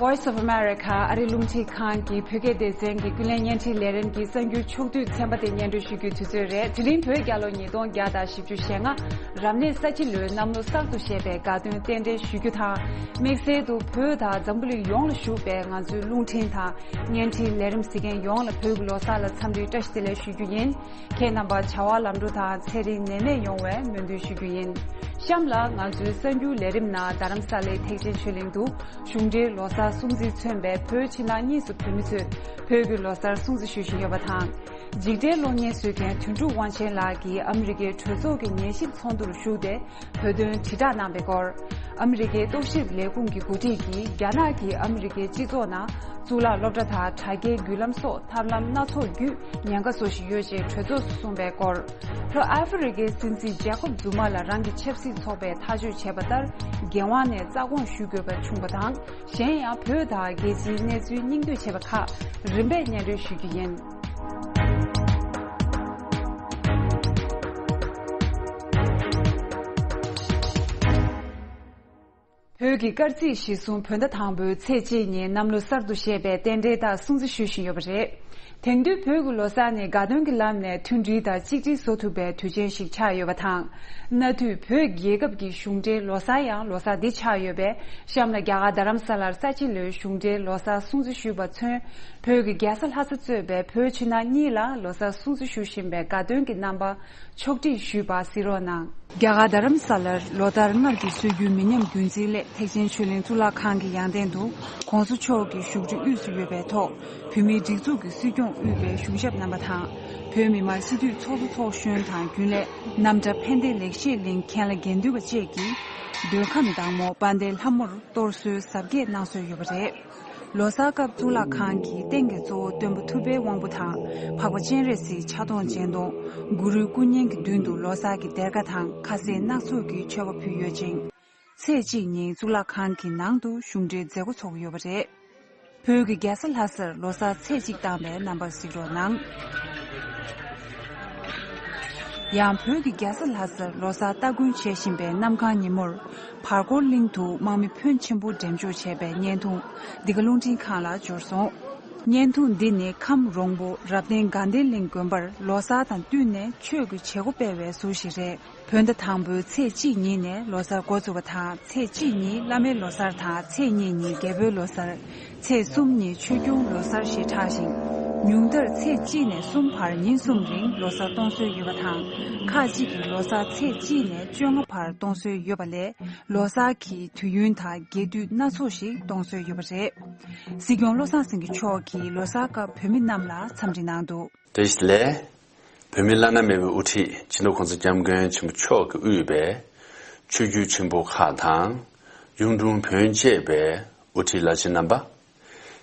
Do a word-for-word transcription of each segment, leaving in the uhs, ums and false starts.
Voice of America ཨ་རི་རླུང་འཕྲིན་ཁང་གི་བོད་སྐད་སྡེ་ཚན་གྱི་ཀུན་གླེང་བརྙན་འཕྲིན་ལས་རིམ་གྱི་གསར་འགྱུར་ཕྱོགས་བསྡུས་ཚན་པ་དེ་སྙན་སྒྲོན་ཞུ་རྒྱུའི་དུས་ཚོད་རེད། དེ་རིང་བོད་རྒྱལ་ལོ་ཉིས་སྟོང་བརྒྱ་དང་བཞི་བཅུ་ཞེ་ལྔ། རབ་གནས་ས་བྱི་ལོའི་གནམ་ལོ་གསར་དུ་བཞད་པའི་དགའ་སྟོན་རྟེན་འབྲེལ་ཞུ་རྒྱུ་དང་། དམིགས་བསལ་དུ་བོད་དང་འཛམ་བུ་གླིང་ཡོངས་ལ་བཞུགས་པའི་ང་ཚོའི་རླུང་འཕྲིན་དང་བརྙན་འཕྲིན་ལས་རིམ་གཟིགས་མཁན་ཡོངས་ལ་བོད་ཀྱི་ལོ་གསར་ལ་འཚམས་འདྲིའི་བཀྲ་ཤིས་བདེ་ལེགས་ཞུ་རྒྱུ་ཡིན། ཁྱེད་རྣམ་པ་བྱ་བ་ལམ་འགྲོ་དང་ཚེ་རིང་ནད་མེད་ཡོང་བའི་སྨོན་འདུན་ཞུ་རྒྱུ་ཡིན། གཤམ་ལ་ང་ཚོའི་གསར་འགྱུར་ལས་རིམ་ནང་རྡ་རམ་ས་ལའི་ཐེག་ཆེན་ཆོས་གླིང་དུ་གཞུང་འབྲེལ་ལོ་གསར་སྲུང་བརྩི་མཚོན་པའི་བོད་ཕྱི་ནང་གཉིས་སུ་བོད་མི་ཚོས་བོད་ཀྱི་ལོ་གསར་སྲུང་བརྩི་ཞུ་བཞིན་ཡོད་པ་དང་། འཇིགས་བྲལ་གློག་བརྙན་བཟོ་མཁན་དོན་གྲུབ་དབང་ཆེན་ལགས་ཀྱིས་ཨ་མི་རི་ཀའི་གྲོས་ཚོགས་ཀྱི་ཉན་ཞིབ་ཚོགས་འདུར་ཞུགས་ཏེ། བོད་དོན་དྲིལ་བསྒྲགས་གནང་བའི་སྐོར། ཨ་མི་རི་ཀའི་རྟོག་ཞིབ་ལས་ཁུངས་ཀྱི་འགོ་ཁྲིད་ཀྱིས་རྒྱ་ནག་གིས་ཨ་མི་རི་ཀའི་སྤྱི་ཚོགས་ནང་གཙུག་ལག་སློབ་གྲྭ་དང་དྲ་རྒྱའི་བརྒྱུད་ལམ་སོགས་ཐབས་ལམ་སྣ་ཚོགས་བརྒྱུད་ཉེན་ཁ་བཟོ་བཞིན་ཡོད་ཅེས་གྲོས་ཚོགས་སུ་གསུངས་པའི་སྐོར། ལྷོ་ཨ་ཧྥེ་རི་ཀའི་སྲིད་འཛིན་ཇེ་ཀོབ་ཛུ་མ་ལ་རང་གི་ཆབ་སྲིད་ཚོགས་པས་ཐག་གཅོད་བྱས་པ་ལྟར་འགན་དབང་ནས་རྩ་དགོངས་ཞུ་དགོས་པ་བྱུང་བ་དང་། གཞན་ཡང་བོད་དང་རྒྱལ་སྤྱིའི་གནས་ཚུལ་སྙིང་བསྡུས་བྱས་པ་ཁག་རིམ་པས་སྙན་སྒྲོན་ཞུ་རྒྱུ་ཡིན། བོད་ཀྱི་སྐར་རྩིས་གཞིར་བཟུང་བོད་ཟླ་དང་པོའི་ཚེས་གཅིག་ཉིན་གནམ་ལོ་གསར་དུ་བཞད་པའི་རྟེན་འབྲེལ་ལྟར་སྲུང་བརྩི་ཞུ་བཞིན་ཡོད་པ་རེད། དེང་དུས་བོད་ཀྱི་ལོ་གསར་ནི་དགའ་སྟོན་གྱི་ལམ་ནས་མཐུན་སྒྲིལ་དང་གཅིག་སྒྲིལ་བཟོ་ཐུབ་པའི་དུས་ཆེན་ཞིག་ཆགས་ཡོད་པ་དང་། གནའ་དུས་བོད་རྒྱལ་ཁབ་ཀྱི་གཞུང་འབྲེལ་ལོ་གསར་ཡང་ལོ་གསར་འདི་ཆགས་ཡོད་པས། གཤམ་ལ་རྒྱ་གར་རྡ་རམ་ས་ལར་ས་བྱི་ལོའི་གཞུང་འབྲེལ་ལོ་གསར་སྲུང་བརྩི་ཞུས་པ་མཚོན། བོད་ཀྱི་རྒྱལ་ས་ལྷ་ས་གཙོས་པའི་བོད་ཕྱི་ནང་གཉིས་ལ་ལོ་གསར་སྲུང་བརྩི་ཞུ་བཞིན་པའི་དགའ་སྟོན་གྱི་རྣམ་པ་ཕྱོགས་བསྒྲིགས་ཞུས་པ་གཟིགས་རོགས་གནང་། རྒྱ་གར་རྡ་རམ་ས་ལར་ལོ་ལྟར་སྔར་གྱི་སྲོལ་རྒྱུན་མི་ཉམས་རྒྱུན་འཛིན་སླད་ཐེག་ཆེན་ཆོས་གླིང་གཙུག་ལག་ཁང་གི་ཡང་སྟེང་དུ་༸གོང་ས་མཆོག་གི་བཞུགས་ཁྲི་དབུས་སུ་ཡོད་པའི་ཐོག་བོད་མིའི་སྒྲིག་འཛུགས་ཀྱི་སྲིད་སྐྱོང་དབུས་པའི་གཞུང་ཞབས་རྣམ་པ་དང་། བོད་མི་མང་སྤྱི་འཐུས་ཚོགས་གཙོ་ཚོགས་གཞོན་དང་རྒྱུན་ལས་རྣམ་གྲྭ་ཕན་བདེ་ལེགས་བཤད་གླིང་མཁན་བླ་དགེ་འདུན་པ་བཅས་ཀྱིས་མདོ་ཁམས་བདག་མོ་དཔལ་ལྡན་ལྷ་མོར་གཏོར་གསོལ་གཟབ་རྒྱས་གནང་སྲོལ་ཡོད་པ་རེད། ལོ་གསར་སྐབས་གཙུག་ལག་ཁང་གི་རྟེན་གྱི་གཙོ་བོ་སྟོན་པ་ཐུབ་པའི་དབང་པོ་དང་འཕགས་པ་སྤྱན་རས་གཟིགས་ཕྱག་སྟོང་སྤྱན་སྟོང་། གུ་རུའི་སྐུ་བརྙན་གྱི་མདུན་དུ་ལོ་གསར་གྱི་སྡེར་ཁ་དང་ཁ་ཟས་སྣ་ཚོགས་ཀྱི་མཆོད་པ་ཕུལ་ཡོད་ཅིང་། ཚེས་གཅིག་ཉིན་གཙུག་ལག་ཁང་གི་ནང་དུ་གཞུང་འབྲེལ་མཛད་སྒོ་ཚོགས་ཀྱི་ཡོད་པ་རེད། བོད་ཀྱི་རྒྱལ་ས་ལྷ་སར་ལོ་གསར་ཚེས་གཅིག་བཏང་བའི་རྣམ་པ་གཟིགས་རོགས་གནང་། ཡང་བོད་ཀྱི་རྒྱལ་ས་ལྷ་སར་ལོ་གསར་སྟ་གོན་བྱེད་བཞིན་པའི་གནམ་གང་ཉིན་མོར་བར་སྐོར་གླིང་དུ་དམག་མི་ཕོན་ཆེན་པོ་འགྲེམས་འཇོག་བྱས་པའི་བརྙན་ཐུང་འདི་ག་རླུང་འཕྲིན་ཁང་ལ་འབྱོར་སོང་། བརྙན་ཐུང་འདི་ནི་ཁམས་རོང་པོ་རབ་བརྟན་དགའ་ལྡན་གླིང་དགོན་པར་ལོ་གསར་དང་བསྟུན་ནས་ཆོས་ཀྱི་བྱེད་སྒོ་སྤེལ་བའི་ཟུར་ཞིག་རེད། བོད་ཟླ་དང་པོའི་ཚེས་གཅིག་ཉིན་ནས་ལོ་གསར་འགོ་བཙུགས་པ་དང་། ཚེས་གཅིག་ཉིན་བླ་མའི་ལོ་གསར་དང་། ཚེས་གཉིས་ཉིན་རྒྱལ་པོའི་ལོ་གསར། ཚེས་གསུམ་ཉིན་ཆོས་སྐྱོང་ལོ་གསར་ཞེས་གྲགས་ཤིང་། ཉུང་མཐར་ཚེས་གཅིག་ནས་གསུམ་བར་ཉིན་གསུམ་རིང་ལོ་གསར་གཏོང་སྲོལ་ཡོད་པ་དང་། ཁག་ཅིག་གིས་ལོ་གསར་ཚེས་གཅིག་ནས་བཅོ་ལྔ་བར་གཏོང་སྲོལ་ཡོད་པ་ལས། ལོ་གསར་གྱི་དུས་ཡུན་དང་རྒྱས་བསྡུས་སྣ་ཚོགས་ཤིག་གཏོང་སྲོལ་ཡོད་པ་རེད། སྲིད་སྐྱོང་བློ་བཟང་སེང་གེ་མཆོག་གིས་ལོ་གསར་སྐབས་བོད་མི་རྣམས་ལ་འཚམས་འདྲི་གནང་འདུག། བཀྲ་ཤིས་བདེ་ལེགས། བོད་མིའི་བླ་ན་མེད་པའི་དབུ་ཁྲིད་སྤྱི་ནོར་༸གོང་ས་༸སྐྱབས་མགོན་ཆེན་པོ་མཆོག་གིས་དབུས་པའི་ཆོས་བརྒྱུད་ཆེན་པོ་ཁག་དང་། གཡུང་དྲུང་བོན་བཅས་པའི་དབུ་ཁྲིད་བླ་ཆེན་རྣམ་པ།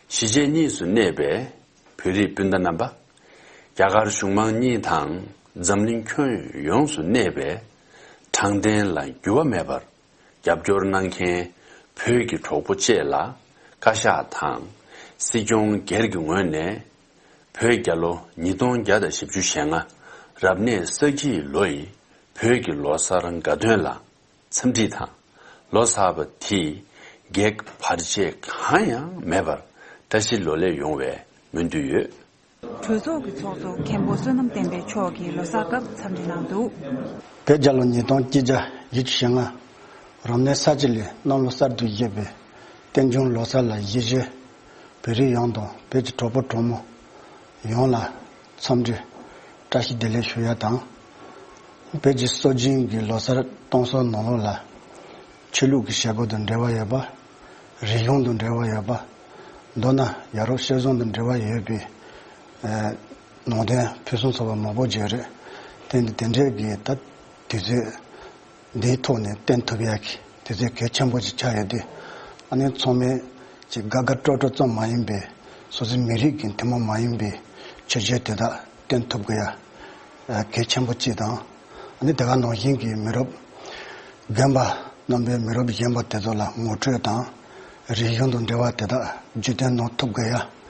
གཞིས་བྱེས་གཉིས་སུ་གནས་པའི་བོད་རིགས་སྤུན་ཟླ་རྣམ་པ། རྒྱ་གར་གཞུང་མང་གཉིས་དང་འཛམ་གླིང་ཁྱོན་ཡོངས་སུ་གནས་པའི་དྲང་བདེན་ལ་འགྱུར་བ་མེད་པར་རྒྱབ་སྐྱོར་གནང་མཁན་བོད་ཀྱི་གྲོགས་པོ་བཅས་ལ་བཀའ་ཤག་དང་སྲིད་སྐྱོང་སྒེར་གྱི་ངོས་ནས། བོད་རྒྱལ་ལོ་ཉིས་སྟོང་བརྒྱ་དང་བཞི་བཅུ་ཞེ་ལྔ་རབ་གནས་ས་ཁྱི་ལོ་ཡི་བོད་ཀྱི་ལོ་གསར་དགའ་སྟོན་ལ་འཚམས་འདྲི་དང་། ལོ་གསར་པ་དེས་གེགས་བར་ཆད་གང་ཡང་མེད་པར་བཀྲ་ཤིས་ལོ་ལེགས་ཡོང་བའི་སྨོན་འདུན་ཡོད། གྲོས་ཚོགས་ཀྱི་ཚོགས་གཙོ་མཁན་པོ་བསོད་ནམས་བསྟན་འཕེལ་མཆོག་གིས་ལོ་གསར་སྐབས་འཚམས་འདྲི་གནང་འདུག། བོད་རྒྱལ་ལོ་ཉིས་སྟོང་གཅིག་བརྒྱ་བཞི་བཅུ་ཞེ་ལྔ། རབ་གནས་ས་བྱི་ལོའི་གནམ་ལོ་གསར་དུ་བཞད་པའི་རྟེན་འབྱུང་ལོ་གསར་ལ་གཞིས་བྱེས་བོད་རིགས་ཡོངས་དང་བོད་ཀྱི་གྲོགས་པོ་གྲོགས་མོ་ཡོངས་ལ་འཚམས་འདྲི་བཀྲ་ཤིས་བདེ་ལེགས་ཞུ་ཡ་དང་། བོད་ཀྱི་སྲོལ་རྒྱུན་གྱི་ལོ་གསར་གཏོང་སྲོལ་ནང་ལོགས་ལ་ཆོས་ལུགས་ཀྱི་བྱེད་སྒོ་དང་འབྲེལ་བ་ཡོད་པ། རིག་གཞུང་དང་འབྲེལ་བ་ཡོད་པ། མདོར་ན་ཡ་རབས་སྤྱོད་བཟང་དང་འབྲེལ་བ་ཡོད་པའི་ཨ་ནང་དོན་ཕུན་སུམ་ཚོགས་པ་མང་པོ་ཅིག་རེད། དེ་འདི་དེ་འདྲའི་གི་ད་དུས་ཚོད་འདིའི་ཐོག་ནས་བསྟན་ཐུབ་ཡག་གི་དུས་ཚོད་གལ་ཆེན་པོ་ཅིག་ཆགས་ཡོད་དུས། ཨ་ནི་ཚང་མས་ཅིག་དགའ་དགའ་སྤྲོ་སྤྲོ་ཙམ་མ་ཡིན་པའི་སོ་སོའི་མི་རིགས་ཀྱི་ཐུན་མོང་མ་ཡིན་པའི་ཆོས་བརྒྱུད་དེ་དག་བསྟན་ཐུབ་དགོས་ཡ་གལ་ཆེན་པོ་ཅིག་དང་། ཨ་ནི་དེ་ག་ནང་བཞིན་གྱི་མི་རབས་རྒན་པ་རྣམ་པས་མི་རབས་གཞོན་པ་དེ་ཚོ་ལ་ངོ་སྤྲོད་དང་། རིག་གཞུང་དང་འབྲེལ་བ་དེ་དག་བརྒྱུད་སྟོན་གནང་ཐུབ་དགོས་ཡ།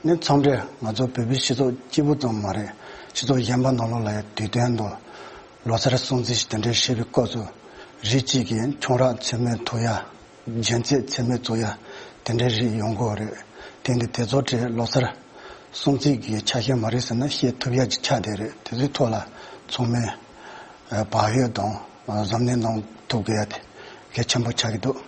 ནི་མཚམས་རེ་ང་ཚོ་བོད་པའི་སྤྱི་ཚོགས་གཅིག་པུ་ཙམ་མ་རེད། སྤྱི་ཚོགས་གཞན་པ་ནང་ལོགས་ལ་ཡང་དུས་སྟོན་དང་ལོ་གསར་སྲུང་བརྩི་དེ་འདྲའི་བྱེད་པའི་སྐབས་སུ་རིགས་གཅིག་གིས་ཁྱུང་རགས་མཚན་སྨད་འཐུ་ཡ། རྒྱན་ཆས་མཚན་སྨད་བཙུགས་ཡ། དེ་འདྲའི་རིགས་ཡོང་གི་ཡོད་རེད། དེ་འདི་དེ་ཚོ་དེ་ལོ་གསར་སྲུང་བརྩི་གི་ཆ་ཤས་མ་རེད་ཟེར་ན་བཤད་ཐུབ་ཡ་ཅིག་ཆགས་བསྡད་རེད། དེ་ཚོའི་ཐོག་ལ་ཚང་མས་ཨ་བག་ཡོད་དང་གཟབ་ནན་གནང་ཐུབ་དགོས་ཡ་དེ་གལ་ཆེན་པོ་ཆགས་ཀྱི་འདུག།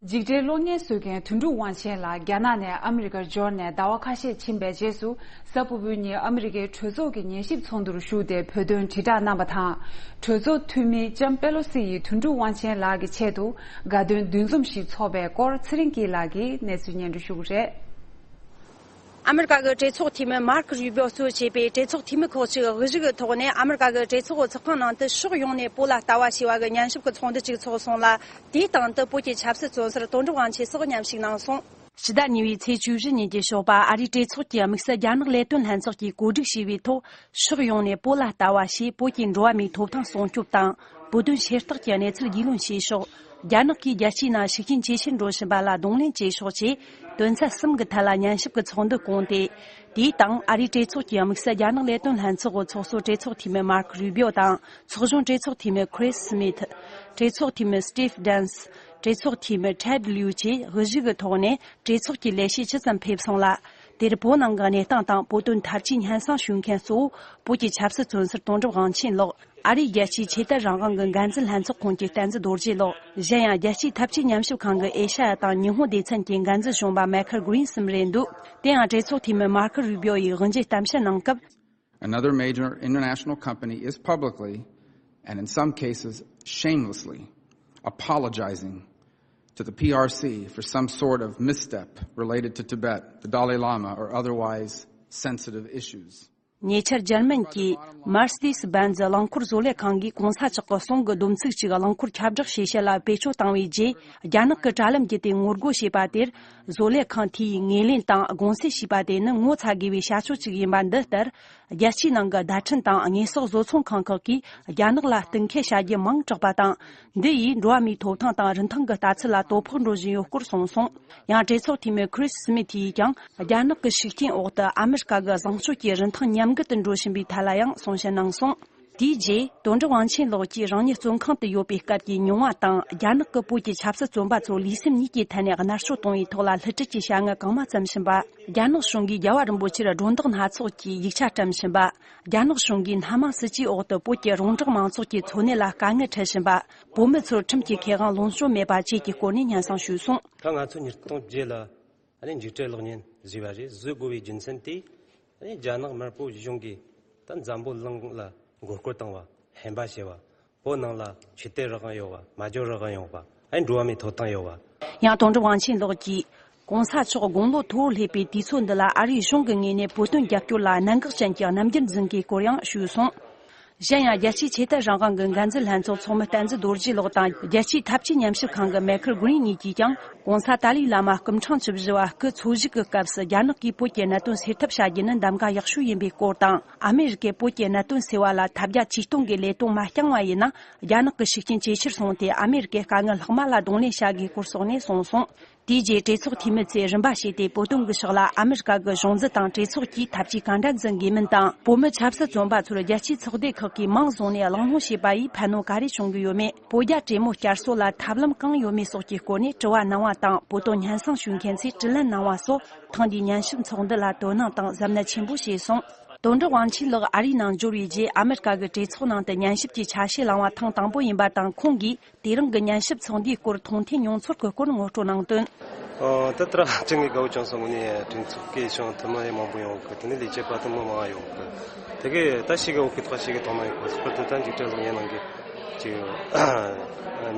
འཇིགས་བྲལ་གློག་བརྙན་བཟོ་མཁན་དོན་གྲུབ་དབང་ཆེན་ལགས་རྒྱ་ནག་ནས་ཨ་མི་རི་ཀར་འབྱོར་ནས་ཟླ་བ་ཁ་ཤས་ཕྱིན་པའི་རྗེས་སུ། གཟའ་ཕུར་བུའི་ཉིན་ཨ་མི་རི་ཀའི་གྲོས་ཚོགས་ཀྱི་ཉན་ཞིབ་ཚོགས་འདུར་ཞུགས་ཏེ་བོད་དོན་དྲིལ་བསྒྲགས་གནང་བ་དང་། གྲོས་ཚོགས་འཐུས་མི་ལྕམ་པེ་ལོ་སི་ཡིས་དོན་གྲུབ་དབང་ཆེན་ལགས་ཀྱི་ཆེད་དུ་དགའ་སྟོན་འདུ་འཛོམས་ཤིག་འཚོགས་པའི་སྐོར་ཚེ་རིང་སྐྱིད་ལགས་ཀྱིས་གནས་ཚུལ་སྙན་སྒྲོན་ཞུ་གི་རེད། ཨ་མི་རི་ཀ་གི་གྲོས་ཚོགས་འཐུས་མི་མར་ཁི་རུ་བིའོ་གཙོ་བྱས་པའི་གྲོས་ཚོགས་འཐུས་མི་ཁག་ཅིག་དབུ་བཞུགས་ཀྱི་ཐོག་ནས་ཨ་མི་རི་ཀ་གི་གྲོས་ཚོགས་ཚོགས་ཁང་ནང་དུ་ཕྱོགས་ཡོངས་ནས་བོད་ལ་ལྟ་བ་ཞེས་པ་གི་ཉན་ཞིབ་ཀྱི་ཚོགས་འདུ་ཅིག་ཚོགས་སོང་ལ། དེའི་སྟེང་དུ་བོད་ཀྱི་ཆབ་སྲིད་བཙོན་ཟུར་དོན་གྲུབ་དབང་ཆེན་སོགས་མཉམ་ཞུགས་གནང་སོང་། ཕྱི་ཟླ་གཉིས་པའི་ཚེས་བཅུ་བཞི་ཉིན་གྱི་ཞོགས་པ་ཨ་རིའི་གྲོས་ཚོགས་ཀྱི་དམིགས་བསལ་རྒྱ་ནག་ལས་དོན་ལྷན་ཚོགས་ཀྱིས་གོ་སྒྲིག་བྱས་པའི་ཐོག་ཕྱོགས་ཡོངས་ནས་བོད་ལ་ལྟ་བ་ཞེས་བོད་ཀྱི་འགྲོ་བ་མིའི་ཐོབ་ཐང་སྲུང་སྐྱོབ་དང་བོད་དོན་ཤེས་རྟོགས་ཀྱི་གནས་ཚུལ་རྒྱུས་ལོན་བྱས་ཤོག། རྒྱ་ནག་གིས་རྒྱལ་སྤྱིའི་ནང་ཤུགས་རྐྱེན་ཇེ་ཆེར་འགྲོ་བཞིན་པ་ལ་གདོང་ལེན་བྱས་ཤོག་ཅེས་དོན་ཚན་གསུམ་གྱི་ཐད་ལ་ཉན་ཞིབ་ཀྱི་ཚོགས་འདུ་བསྐོངས་ཏེ། དེའི་སྟེང་ཨ་རིའི་གྲོས་ཚོགས་ཀྱི་དམིགས་བསལ་རྒྱ་ནག་ལས་དོན་ལྷན་ཚོགས་ཀྱི་ཚོགས་གཙོ་གྲོས་ཚོགས་འཐུས་མི་མར་ཁི་རུ་བིའོ་དང་། ཚོགས་གཞོན་གྲོས་ཚོགས་འཐུས་མི་ཁི་རིས་སི་མིད། གྲོས་ཚོགས་འཐུས་མི་སི་ཊིབ་ཌན་སི། གྲོས་ཚོགས་འཐུས་མི་ཐེད་ལིའུ་བཅས་དབུ་བཞུགས་ཀྱི་ཐོག་ནས་གྲོས་ཚོགས་ཀྱི་ལས་བྱེད་ཇི་ཙམ་ཕེབས་སོང་ལ། དེར་བོད་ནང་གི་གནས་སྟངས་དང་བོད་དོན་འཐབ་ཇུས་སྙན་སེང་ཞུ་མཁན་གཙོ་བོ་བོད་ཀྱི་ཆབ་སྲིད་བཙོན་ཟུར་དོན་གྲུབ་དབང་ཆེན་ལགས། ཨ་རིའི་རྒྱལ་སྤྱིའི་ཆོས་དད་རང་དབང་གི་འགན་འཛིན་ལྷན་ཚོགས་ཁོངས་ཀྱི་བསྟན་འཛིན་རྡོ་རྗེ་ལགས། གཞན་ཡང་རྒྱལ་སྤྱིའི་འཐབ་ཇུས་ཉམས་ཞིབ་ཁང་གི་ཨེ་ཤ་ཡ་དང་ཉི་ཧོང་སྡེ་ཚན་གྱི་འགན་འཛིན་གཞོན་པ་མའི་ཁལ་གྷི་རིན་གསུམ་རེད་འདུག། དེ་ཡང་གྲོས་ཚོགས་འཐུས་མི་མར་ཁི་རུ་བིའོ་ཡིས་དབུ་འབྱེད་གཏམ་བཤད་གནང་སྐབས། Another major international company is publicly, and in some cases shamelessly, apologizing to the P R C for some sort of misstep related to Tibet, the Dalai Lama, or otherwise sensitive issues. ཉེ་ཆར་འཇར་མན་གྱི་Mercedes-Benz རླངས་འཁོར་བཟོ་ལས་ཁང་གིས་གོང་ས་མཆོག་གི་གསུང་གི་སྡོམ་ཚིག་ཅིག་རླངས་འཁོར་ཁྱབ་བསྒྲགས་བྱེད་ཆེད་ལ་བེད་སྤྱོད་བཏང་བའི་རྗེས། རྒྱ་ནག་གི་དྲ་ལམ་བརྒྱུད་དེ་ངོ་རྒོལ་བྱས་པ་དེར། བཟོ་ལས་ཁང་དེས་ངོས་ལེན་དང་དགོངས་སེལ་བྱས་པ་དེ་ནི་ངོ་ཚ་དགོས་པའི་བྱ་སྤྱོད་ཅིག་ཡིན་པ་འདི་ལྟར། རྒྱལ་སྤྱིའི་ནང་གི་བརྡ་འཕྲིན་དང་དངོས་ཟོག་བཟོ་ཚོང་ཁང་ཁག་གིས་རྒྱ་ནག་ལ་གཏུག་འཁེལ་བྱ་རྒྱུ་མང་དྲགས་པ་དང་། འདི་ཡིས་འགྲོ་བ་མིའི་ཐོབ་ཐང་དང་རིན་ཐང་གི་ལྟ་ཚུལ་ལ་དོ་ཕོག་འགྲོ་བཞིན་ཡོད་སྐོར་གསུངས་སོང་། ཡང་གྲོས་ཚོགས་འཐུས་མི་ཁི་རིས་སི་མི་ཐི་ཡིས་ཀྱང་རྒྱ་ནག་གི་ཤུགས་རྐྱེན་འོག་ཏུ་ཨ་མི་རི་ཀ་གི་བཟང་སྤྱོད་ཀྱི་རིན་ཐང་ཉམས་རྒུད་དུ་འགྲོ་བཞིན་པའི་ཐད་ལ་ཡང་གསུང་བཤད་གནང་སོང་། དེའི་རྗེས་དོན་གྲུབ་དབང་ཆེན་ལགས་ཀྱིས་རང་ཉིད་བཙོན་ཁང་དུ་ཡོད་པའི་སྐབས་ཀྱི་མྱོང་བ་དང་རྒྱ་ནག་གི་བོད་ཀྱི་ཆབ་སྲིད་བཙོན་པ་ཚོར་ལུས་སེམས་གཉིས་ཀྱི་ཐད་ནས་མནར་གཅོད་གཏོང་བའི་ཐོག་ལ་བསླུ་བྲིད་ཀྱི་བྱ་ངན་གང་མང་བརྩམས་ཕྱིན་པ། རྒྱ་ནག་གཞུང་གིས་རྒྱལ་བ་རིན་པོ་ཆེར་སྒྲོ་འདོགས་སྣ་ཚོགས་ཀྱིས་ཡིག་ཆ་བཀྲམ་ཕྱིན་པ། རྒྱ་ནག་གཞུང་གིས་སྣ་མང་སྲིད་ཇུས་འོག་ཏུ་བོད་ཀྱི་རོང་འབྲོག་མང་ཚོགས་ཀྱི་འཚོ་གནས་ལ་དཀའ་ངལ་འཕྲད་བཞིན་པ། བོད་མི་ཚོར་ཁྲིམས་ཀྱི་ཁེ་དབང་ལོངས་སྤྱོད་མེད་པ་བཅས་ཀྱི་སྐོར་ནས་སྙན་སེང་ཞུས་སོང་། ད་ང་ཚོ་ཉིས་སྟོང་བརྒྱད་ལ་ཨ་ནི་འཇིགས་བྲལ་གློག་བརྙན་བཟོས་པ་རེད། བཟོ་དགོས་པའི་རྒྱུ་མཚན་དེ་ཨ་ནི་རྒྱ་ནག་དམར་པོ་གཞུང་གིས་ད་འཛམ་བུ་གླིང་ལ་མགོ་སྐོར་བཏང་བ། ཧམ་པ་བྱས་པ། བོད་ནང་ལ་ཆོས་དད་རང་དབང་ཡོད་པ། སྨྲ་བརྗོད་རང་དབང་ཡོད་པ། ཨ་ནི་འགྲོ་བ་མིའི་ཐོབ་ཐང་ཡོད་པ། ཡང་དོན་གྲུབ་དབང་ཆེན་ལགས་ཀྱིས། གོང་ས་མཆོག་དགུང་ལོ་མཐོ་བོར་སླེབས་པའི་དུས་ཚོད་འདི་ལ་ཨ་རིའི་གཞུང་གི་ངོས་ནས་བོད་དོན་རྒྱབ་སྐྱོར་ལ་གནད་འགག་ཅན་གྱི་རྣམ་འགྱུར་འཛིན་དགོས་སྐོར་ཡང་ཞུས་སོང་། གཞན་ཡང་རྒྱལ་སྤྱིའི་ཆོས་དད་རང་དབང་གི་འགན་འཛིན་ལྷན་ཚོགས་ཚོགས་མི་བསྟན་འཛིན་རྡོ་རྗེ་ལགས་དང་རྒྱལ་སྤྱིའི་འཐབ་ཇུས་ཉམས་ཞིབ་ཁང་གི་མའི་ཁལ་གྷི་རིན་གཉིས་ཀྱིས་ཀྱང་གོང་ས་ཏཱ་ལའི་བླ་མ་སྐུ་ཕྲེང་བཅུ་བཞི་བ་སྐུ་འཚོ་བཞུགས་ཀྱི་སྐབས་སུ་རྒྱ་ནག་གིས་བོད་ཀྱི་གནད་དོན་སེལ་ཐབས་བྱ་རྒྱུ་ནི་གདམ་ག་ཡག་ཤོས་ཡིན་པའི་སྐོར་དང་། ཨ་མེ་རི་ཀས་བོད་ཀྱི་གནད་དོན་སེལ་བ་ལ་ཐབས་བརྒྱ་ཇུས་སྟོང་གི་ལས་དོན་མ་བསྐྱངས་པ་ཡིན་ན། རྒྱ་ནག་གི་ཤུགས་རྐྱེན་ཇེ་ཆེར་སོང་སྟེ་ཨ་མེ་རི་ཀའི་དཀའ་ངལ་ལྷག་མ་ལ་གདོང་ལེན་བྱ་དགོས་སྐོར་སོགས་ནས་གསུངས་སོང་། དེའི་རྗེས་གྲོས་ཚོགས་འཐུས་མི་ཚོས་རིམ་པ་བྱས་ཏེ་བོད་དོན་གྱི་ཕྱོགས་ལ་ཨ་མི་རི་ཀ་གི་གཞུང་འཛིན་དང་གྲོས་ཚོགས་ཀྱིས་ཐབས་ཇུས་གང་འདྲ་འཛིན་དགོས་མིན་དང་། བོད་མི་ཆབ་སྲིད་བཙོན་པ་ཚོར་རྒྱལ་སྤྱིའི་ཚོགས་སྡེ་ཁག་གིས་མིང་བཟུང་ནས་གླེང་སློང་བྱས་པ་ཡིས་ཕན་གནོད་ག་རེ་བྱུང་གི་ཡོད་མེད། བོད་རྒྱ་གྲོས་མོལ་བསྐྱར་གསོ་ལ་ཐབས་ལམ་གང་ཡོད་མེད་སོགས་ཀྱི་སྐོར་ནས་དྲི་བ་གནང་བ་དང་། བོད་དོན་སྙན་སེང་ཞུ་མཁན་ཚོས་དྲིས་ལན་གནང་བ་སོགས་ཐེངས་འདིའི་ཉན་ཞིབ་ཚོགས་འདུ་ལ་དོ་སྣང་དང་གཟབ་ནན་ཆེན་པོ་བྱས་སོང་། དོན་གྲུབ་དབང་ཆེན་ལགས་ཨ་རིའི་ནང་འབྱོར་བའི་རྗེས་ཨ་མི་རི་ཀ་གི་གྲོས་ཚོགས་ནང་དུ་ཉན་ཞིབ་ཀྱི་ཆ་ཤས་བླངས་པ་ཐེངས་དང་པོ་ཡིན་པ་དང་། ཁོང་གིས། དེ་རིང་གི་ཉན་ཞིབ་ཚོགས་འདུའི་སྐོར་མཐོང་ཐོས་མྱོང་ཚོར་གྱི་སྐོར་ངོ་སྤྲོད་གནང་དོན། ཨོ། ད་ལྟ་རང་ཅིག་ངས་དགའ་བོ་བྱུང་སོང་། དངོས་གནས་གྲོས་ཚོགས་ཀྱི་ཞང་ཐུན་མོང་ཡང་མང་པོ་ཡོང་གི། དེ་ནས་ལས་བྱེད་པ་དང་མི་མང་ཡོང་གི། དེ་གས་ད་ཞིག་གི་འོག་གི་ཐག་ཞིག་གི་དོ་སྣང་ཡོད་གི། སྐོར་དུ་ད་འཇིགས་བྲལ་གློག་བརྙན་ནང་གི་ཅིག་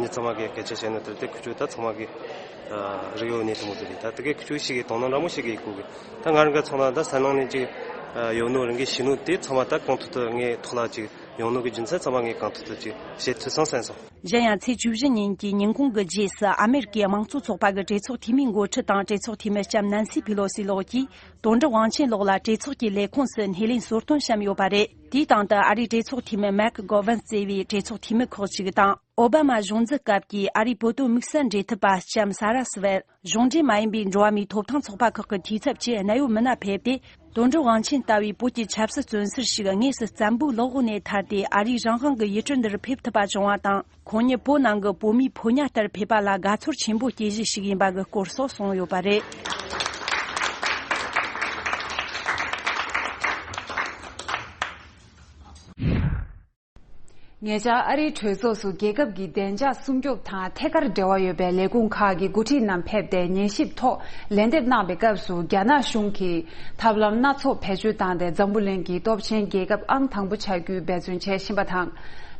མི་ཚང་མ་གི་སྐད་ཆ་བཤད་ནོ་དེར་དེ་ཁུ་ཆུ་ད་ཚང་མ་གི་རིག་ཡོད་ནས་དུ་མོ་དེ་རེད། ད་དེ་གས་ཁུ་ཆུ་ཞིག་གི་དོ་སྣང་འདྲ་མོ་ཞིག་གི་ཡོད་གི། ད་ང་རང་གི་ཚོ་ན་ད་ས་ནང་ནས་ཅིག་ཡོད་ནོ་རང་གི་ཤི་ནོ་དེ་ཚང་མ་ད་གང་ཐུབ་ཐུབ་ངའི་ཐོག་ལ་ཅིག་ཡོང་ནོ་གི་རྒྱུ་མཚན་ཚང་མ་ངས་གང་ཐུབ་ཐུབ་ཅིག་བྱེད་ཐུབ་སོང་བསམ་སོང་། གཞན་ཡང་ཚེས་བཅུ་བཞི་ཉིན་གྱི་ཉིན་གུང་གི་རྗེས་སུ་ཨ་མེ་རི་ཀའི་དམངས་གཙོ་ཚོགས་པ་གི་གྲོས་ཚོགས་འཐུས་མིའི་འགོ་ཁྲིད་དང་གྲོས་ཚོགས་འཐུས་མི་ལྕམ་ནན་སི་ཕི་ལོ་སི་ལགས་ཀྱིས་དོན་གྲུབ་དབང་ཆེན་ལགས་ལ་གྲོས་ཚོགས་ཀྱི་ལས་ཁུངས་སུ་སྣེ་ལེན་གསོལ་སྟོན་བཤམས་ཡོད་པ་རེད། དེའི་སྟེང་དུ་ཨ་རིའི་གྲོས་ཚོགས་འཐུས་མི་མེག་གོ་ཝན་གཙོས་པའི་གྲོས་ཚོགས་འཐུས་མི་ཁག་ཅིག་དང་། ཨོ་བྷ་མ་གཞུང་འཛིན་སྐབས་ཀྱི་ཨ་རིའི་བོད་དོན་དམིགས་བསལ་འབྲེལ་མཐུད་པ་ལྕམ་ས་ར་སི་ཝེལ། གཞུང་འབྲེལ་མ་ཡིན་པའི་འགྲོ་བ་མིའི་ཐོབ་ཐང་ཚོགས་པ་ཁག་གི་འཐུས་ཚབ་བཅས་གནད་ཡོད་མི་སྣ་ཕེབས་ཏེ། དོན་གྲུབ་དབང་ཆེན་ལྟ་བུའི་བོད་ཀྱི་ཆབ་སྲིད་བཙོན་ཟུར་ཞིག་དངོས་སུ་བཙན་པོའི་ལག་འོག་ནས་ཐར་ཏེ། ཨ་རིའི་རང་དབང་གི་ཡུལ་གྲུ་འདིར་ཕེབས་ཐུབ་པ་བྱུང་བ་དང་། ཁོང་ཉིད་བོད་ནང་གི་བོད་མིའི་ཕོ་ཉ་ལྟར་ཕེབས་པ་ལ་དགའ་ཚོར་ཆེན་པོ་སྐྱེས་གཞི་ཞིག་ཡིན་པ་གི་སྐོར་སོགས་གསུངས་ཡོད་པ་རེད། ཉེ་ཆར་ཨ་རིའི་གྲོས་ཚོགས་སུ་རྒྱལ་ཁབ་ཀྱི་བདེ་འཇགས་སྲུང་སྐྱོབ་དང་ཐད་ཀར་འབྲེལ་བ་ཡོད་པའི་ལས་ཁུངས་ཁག་གི་འགོ་ཁྲིད་རྣམས་ཕེབས་ཏེ། ཉན་ཞིབ་ཐོག་ལན་འདེབས་གནང་བའི་སྐབས་སུ། རྒྱ་ནག་གཞུང་གིས་ཐབས་ལམ་སྣ་ཚོགས་བེད་སྤྱོད་བཏང་སྟེ། འཛམ་བུ་གླིང་གི་སྟོབས་ཆེན་རྒྱལ་ཁབ་ཨང་དང་པོ་ཆགས་རྒྱུའི་འབད་བརྩོན་བྱེད་བཞིན་པ་དང་།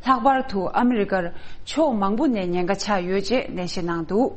ལྷག་པར་དུ་ཨ་མི་རི་ཀར་ཕྱོགས་མང་པོ་ནས་ཉེན་ཁ་ཆགས་ཡོད་ཅེས་ནན་བཤད་གནང་འདུག་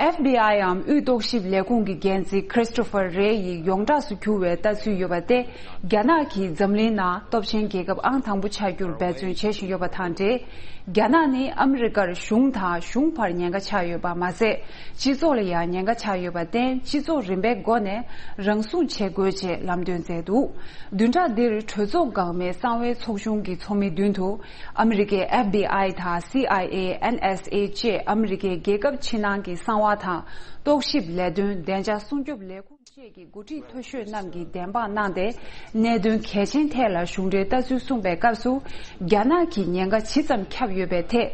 ཨེཕ་བི་ཨའི་འམ་དབུས་རྟོག་ཞིབ་ལས་ཁུངས་ཀྱི་འགན་འཛིན་Christopher Wray ཡི་ཡོངས་གྲགས་སུ་གྱུར་བའི་ལྟ་ཚུལ་ཡོད་པ་སྟེ། རྒྱ་ནག་གིས་འཛམ་གླིང་ནང་སྟོབས་ཆེན་རྒྱལ་ཁབ་ཨང་དང་པོ་ཆགས་རྒྱུར་འབད་བརྩོན་བྱེད་བཞིན་ཡོད་པ་དང་འབྲེལ། རྒྱ་ནག་ནི་ཨ་མི་རི་ཀར་གཞུང་དང་གཞུང་བར་ཉེན་ཁ་ཆགས་ཡོད་པ་མ་ཟད། སྤྱི་ཚོགས་ལ་ཡང་ཉེན་ཁ་ཆགས་ཡོད་པར་བརྟེན། སྤྱི་ཚོགས་རིམ་པའི་སྒོ་ནས་རང་སྲུང་བྱེད་དགོས་ཅེས་ལམ་སྟོན་མཛད་འདུག་བདུན་ཕྲག་འདིར་གྲོས་ཚོགས་འགག་མེད་གསང་བའི་ཚོགས་ཆུང་གི་ཚོགས་མི་མདུན་དུ། ཨ་མི་རི་ཀའི་ཨེཕ་བི་ཨའི་དང་སི་ཨའི་ཨེ། ཨེན་ཨེས་ཨེ་བཅས་ཨ་མི་རི་ཀའི་རྒྱལ་ཁབ་ཕྱི་ནང་གི་གསང་བ་དང་། རྟོག་ཞིབ་ལས་དོན། བདེ་འཇགས་སྲུང་སྐྱོབ་ལས་ཁུངས་བཅས་ཀྱི་འགོ་ཁྲིད་མཐོ་ཤོས་རྣམས་ཀྱིས་བདེན་དཔང་གནང་སྟེ། གནད་དོན་གལ་ཆེན་ཐད་ལ་གཞུང་འབྲེལ་ལྟ་ཚུལ་གསུངས་པའི་སྐབས་སུ། རྒྱ་ནག་གིས་ཉེན་ཁ་ཇི་ཙམ་ཁྱབ་ཡོད་པའི་ཐད།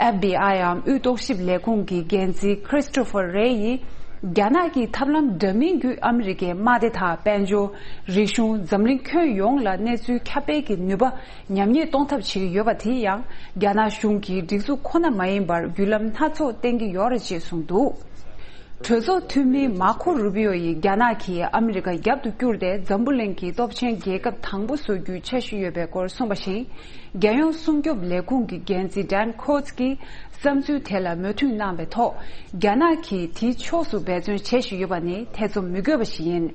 ཨེཕ་བི་ཨའི་འམ་དབུས་རྟོག་ཞིབ་ལས་ཁུངས་ཀྱི་འགན་འཛིན་Christopher Wray ཡིས། རྒྱ་ནག་གིས་ཐབས་ལམ་འདྲ་མིན་བརྒྱུད་ཨ་མི་རི་ཀའི་དམག་སྡེ་དང་དཔལ་འབྱོར། རིག་གཞུང་། འཛམ་གླིང་ཁྱོན་ཡོངས་ལ་གནས་ཚུལ་ཁྱབ་སྤེལ་གྱི་ནུས་པ་ཉམས་ཉེས་གཏོང་ཐབས་བྱེད་ཀྱི་ཡོད་པ། དེ་ཡང་རྒྱ་ནག་གཞུང་གིས་སྒྲིག་འཛུགས་ཁོ་ན་མ་ཡིན་པར་བརྒྱུད་ལམ་སྣ་ཚོགས་བསྟེན་གྱི་ཡོད་རེད་ཅེས་གསུངས་འདུག་གྲོས་ཚོགས་འཐུས་མི་མར་ཁོ་རུ་པི་ཨོ་ཡིས་རྒྱ་ནག་གིས་ཨ་མི་རི་ཀ་རྒྱབ་ཏུ་བསྐྱུར་ཏེ། འཛམ་བུ་གླིང་གི་སྟོབས་ཆེན་རྒྱལ་ཁབ་དང་པོ་བཟོ་རྒྱུའི་འཆར་གཞི་ཡོད་པའི་སྐོར་གསུངས་པ་བཞིན། རྒྱལ་ཡོངས་སྲུང་སྐྱོབ་ལས་ཁུངས་ཀྱི་འགན་འཛིན་Dan Coats ཀྱིས་བསམ་ཚུལ་དེ་ལ་མོས་མཐུན་གནང་བའི་ཐོག་རྒྱ་ནག་གིས་དེའི་ཕྱོགས་སུ་འབད་བརྩོན་བྱེད་བཞིན་ཡོད་པ་ནི་ཐེ་ཚོམ་མི་དགོས་པ་ཞིག་ཡིན།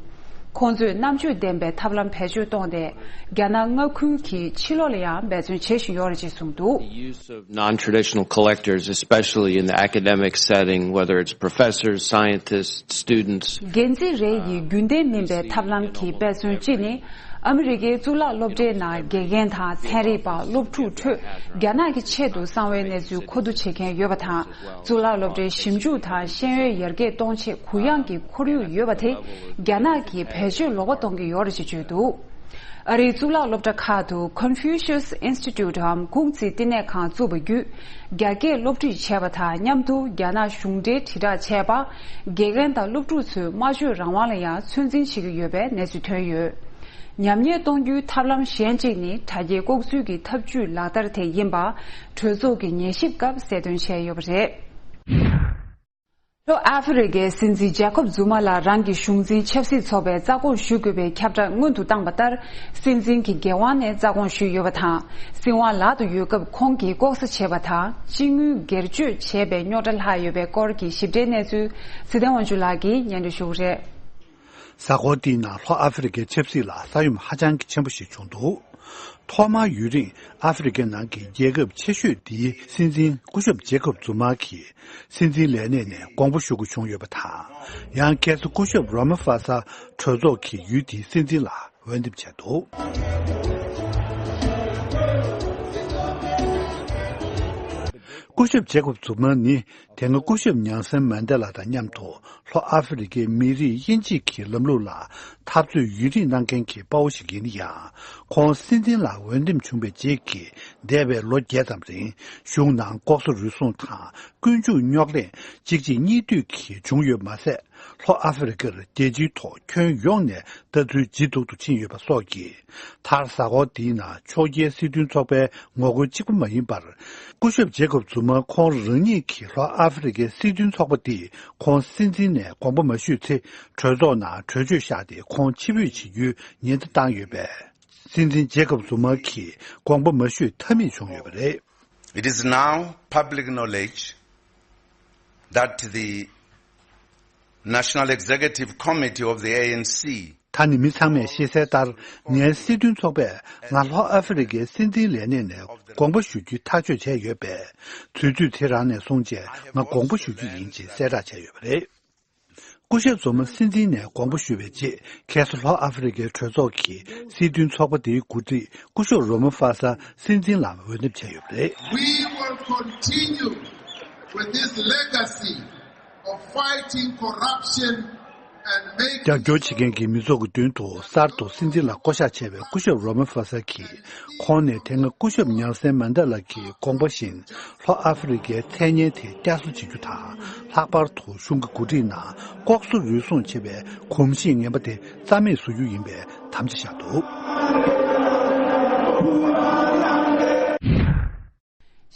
ཁོང་ཚོས་རྣམ་དཔྱོད་ལྡན་པའི་ཐབས་ལམ་བེད་སྤྱོད་བཏང་སྟེ། རྒྱ་ནག་མངའ་ཁུལ་གྱི་ཕྱི་ལོགས་ལ་ཡང་འབད་བརྩོན་བྱེད་བཞིན་ཡོད་རེད་ཅེས་གསུངས་འདུག The use of non-traditional collectors, especially in the academic setting, whether it's professors, scientists, students. འགན་འཛིན་རེ་ཡིས་རྒྱུན་ལྡན་མིན་པའི་ཐབས་ལམ་གྱི་དཔེ་མཚོན་གཅིག་ནི། ཨ་མི་རི་ཀའི་གཙུག་ལག་སློབ་གྲྭའི་ནང་དགེ་རྒན་དང་ཚན་རིག་པ། སློབ་ཕྲུག་ཁྲོད་རྒྱ་ནག་གི་ཆེད་དུ་གསང་བའི་གནས་ཚུལ་མཁོ་བསྡུ་བྱེད་མཁན་ཡོད་པ་དང་། གཙུག་ལག་སློབ་གྲྭའི་ཞིབ་འཇུག་དང་ཤེས་ཡོན་ཡར་རྒྱས་གཏོང་ཆེད་གུ་ཡངས་ཀྱི་ཁོར་ཡུག་ཡོད་པ་དེ། རྒྱ་ནག་གིས་བེད་སྤྱོད་ལོག་པ་གཏོང་གི་ཡོད་རེད་ཅེས་བརྗོད་འདུག་ཨ་རིའི་གཙུག་ལག་སློབ་གྲྭ་ཁག་ཏུ་Confucius Institute འམ་ཁུང་ཙི་བསྟི་གནས་ཁང་བཙུགས་པ་བརྒྱུད། རྒྱ་སྐད་སློབ་ཁྲིད་བྱས་པ་དང་མཉམ་དུ། རྒྱ་ནག་གཞུང་འབྲེལ་དྲིལ་བསྒྲགས་བྱས་པ། དགེ་རྒན་དང་སློབ་ཕྲུག་ཚོའི་སྨྲ་བརྗོད་རང་དབང་ལ་ཡང་ཚོད་འཛིན་བྱེད་ཀྱི་ཡོད་པའི་གནས་ཚུལ་ཐོན་ཡོད། ཉམས་ཉེས་གཏོང་རྒྱུའི་ཐབས་ལམ་གཞན་གཅིག་ནི། དྲ་རྒྱའི་ལྐོག་འཛུལ་གྱི་ཐབས་ཇུས་ལག་བསྟར་དེ་ཡིན་པ། གྲོས་ཚོགས་ཀྱི་ཉན་ཞིབ་སྐབས་གསལ་སྟོན་བྱས་ཡོད་པ་རེད། ལྷོ་ཨ་ཧྥེ་རི་ཁའི་སྲིད་འཛིན་ཇེ་ཁོབ་ཛུ་མ་ལ་རང་གི་གཞུང་འཛིན་ཆབ་སྲིད་ཚོགས་པའི་རྩ་དགོངས་ཞུ་དགོས་པའི་ཁྱབ་བསྒྲགས་སྔོན་དུ་བཏང་བ་ལྟར། སྲིད་འཛིན་གྱི་འགན་དབང་ནས་རྩ་དགོངས་ཞུས་ཡོད་པ་དང་། སྲིད་དབང་ལག་ཏུ་ཡོད་སྐབས་ཁོང་གིས་ལྐོག་ཟ་བྱས་པ་དང་། སྤྱི་དངུལ་སྒེར་གཅོད་བྱས་པའི་རྙོག་དྲ་ལྷག་ཡོད་པའི་སྐོར་གྱི་ཞིབ་ཕྲའི་གནས་ཚུལ་ཚེ་བརྟན་དབང་ཕྱུག་ལགས་ཀྱིས་སྙན་སྒྲོན་ཞུ་གི་རེད། གཟའ་འཁོར་འདིའི་ནང་ལྷོ་ཨ་ཧྥེ་རི་ཁའི་ཆབ་སྲིད་ལ་ས་ཡོམ་ཧ་ཅང་གི་ཆེན་པོ་ཞིག་བྱུང་འདུག་ཐོག་མར་ཡུན་རིང་ཨ་ཧྥེ་རི་ཁའི་ནང་གི་རྒྱལ་ཁབ་ཆེ་ཤོས་འདིའི་སྲིད་འཛིན་སྐུ་ཞབས་ཇེ་ཁོབ་ཛུ་མ་གིས་སྲིད་འཛིན་ལས་གནས་ནས་དགོངས་པ་ཞུ་དགོས་བྱུང་ཡོད་པ་དང་། ཡང་ཁ་སང་སྐུ་ཞབས་རོ་མ་ཧྥ་ས་གྲོས་ཚོགས་ཀྱིས་ཡུལ་དེའི་སྲིད་འཛིན་ལ་འོས་འདེམས་བྱས་འདུག་སྐུ་ཞབས་ཇེ་ཁོབ་ཛུ་མ་ནི། དེ་སྔ་སྐུ་ཞབས་ཉལ་སོན་མན་དེ་ལ་དང་མཉམ་དུ་ལྷོ་ཨ་ཧྥེ་རི་ཁའི་མི་རིགས་དབྱེ་འབྱེད་ཀྱི་ལམ་ལུགས་ལ་འཐབ་རྩོད་ཡུན་རིང་གནང་མཁན་གྱི་དཔའ་བོ་ཞིག་ཡིན་ན་ཡང་། ཁོང་སྲིད་འཛིན་ལ་འོས་འདེམས་བྱུང་བའི་རྗེས་ཀྱི་འདས་པའི་ལོ་བརྒྱད་ཙམ་རིང་གཞུང་ནང་ལྐོག་ཟ་རུལ་སུངས་དང་ཀུན་སྤྱོད་རྙོག་གླེང་གཅིག་རྗེས་གཉིས་མཐུད་ཀྱིས་བྱུང་ཡོད་མ་ཟད། ལྷོ་ཨ་ཧྥེ་རི་ཁར་རྒྱལ་སྤྱིའི་ཐོག་ཁྱོན་ཡོངས་ནས་ལྟ་ཚུལ་ཇེ་སྡུག་ཏུ་ཕྱིན་ཡོད་པ་སོགས་ཀྱིས། མཐར་གཟའ་འཁོར་འདིའི་ནང་ཕྱོགས་འགལ་སྲིད་དོན་ཚོགས་པའི་ངོ་རྒོལ་གཅིག་པུ་མ་ཡིན་པར། སྐུ་ཞབས་ཇེ་ཁོབ་ཛུ་མ་ཁོང་རང་ཉིད་ཀྱིས་ལྷོ་ཨ་ཧྥེ་རི་ཁའི་སྲིད་དོན་ཚོགས་པ་འདིས་ཁོང་སྲིད་འཛིན་ནས་དགོངས་པ་མ་ཞུས་ཚེ། གྲོས་ཚོགས་ནང་གྲོས་ཆོད་བཞག་སྟེ་ཁོང་ཕྱིར་འབུད་བྱེད་རྒྱུའི་ཉེན་བརྡ་བཏང་ཡོད་པས། སྲིད་འཛིན་ཇེ་ཁོབ་ཛུ་མ་གིས་དགོངས་པ་མ་ཞུས་ཐབས་མེད་བྱུང་ཡོད་པ་རེད། It is now public knowledge that the National Executive Committee of the A N C ད་ནི་མི་ཚང་མས་ཤེས་གསལ་ལྟར། ངའི་སྲིད་དོན་ཚོགས་པས་ང་ལྷོ་ཨ་ཧྥེ་རི་ཁའི་སྲིད་འཛིན་ལས་གནས་ནས་དགོངས་པ་ཞུ་རྒྱུའི་ཐག་གཅོད་བྱས་ཡོད་པས། དུས་ཚོད་དེ་རང་ནས་བཟུང་བྱས་ང་དགོངས་པ་ཞུ་རྒྱུ་ཡིན་ཅེས་གསལ་བསྒྲགས་བྱས་ཡོད་པ་རེད། སྐུ་ཞབས་ཛུ་མ་སྲིད་འཛིན་ནས་དགོངས་པ་ཞུས་པའི་རྗེས། ཁ་སང་ལྷོ་ཨ་ཧྥེ་རི་ཁའི་གྲོས་ཚོགས་ཀྱིས་སྲིད་དོན་ཚོགས་པ་དེའི་འགོ་ཁྲིད་སྐུ་ཞབས་རོ་མ་ཧྥ་ས་སྲིད་འཛིན་ལ་འོས་འདེམས་བྱས་ཡོད་པ་རེད། We will continue with this legacy of fighting corruption རྒྱབ་སྐྱོར་བྱེད་མཁན་གྱི་མི་ཚོགས་ཀྱི་མདུན་དུ་གསར་དུ་སྲིད་འཛིན་ལ་བསྐོ་གཞག་བྱས་པའི་སྐུ་ཞབས་རོ་མན་ཧྥ་ས་གིས། ཁོང་ནས་དེ་སྔ་སྐུ་ཞབས་ནེལ་སན་མན་ཌེ་ལ་གི་དགོངས་པ་བཞིན། ལྷོ་ཨ་ཧྥེ་རི་ཀའི་མཚན་སྙན་དེ་བསྐྱར་གསོ་བྱེད་རྒྱུ་དང་། ལྷག་པར་དུ་གཞུང་གི་འགོ་ཁྲིད་ནང་ལྐོག་ཟ་རུལ་སུངས་བྱེད་པའི་གོམས་གཤིས་ངན་པ་དེ་རྩ་མེད་བཟོ་རྒྱུ་ཡིན་པའི་དམ་བཅའ་བཞག་འདུག་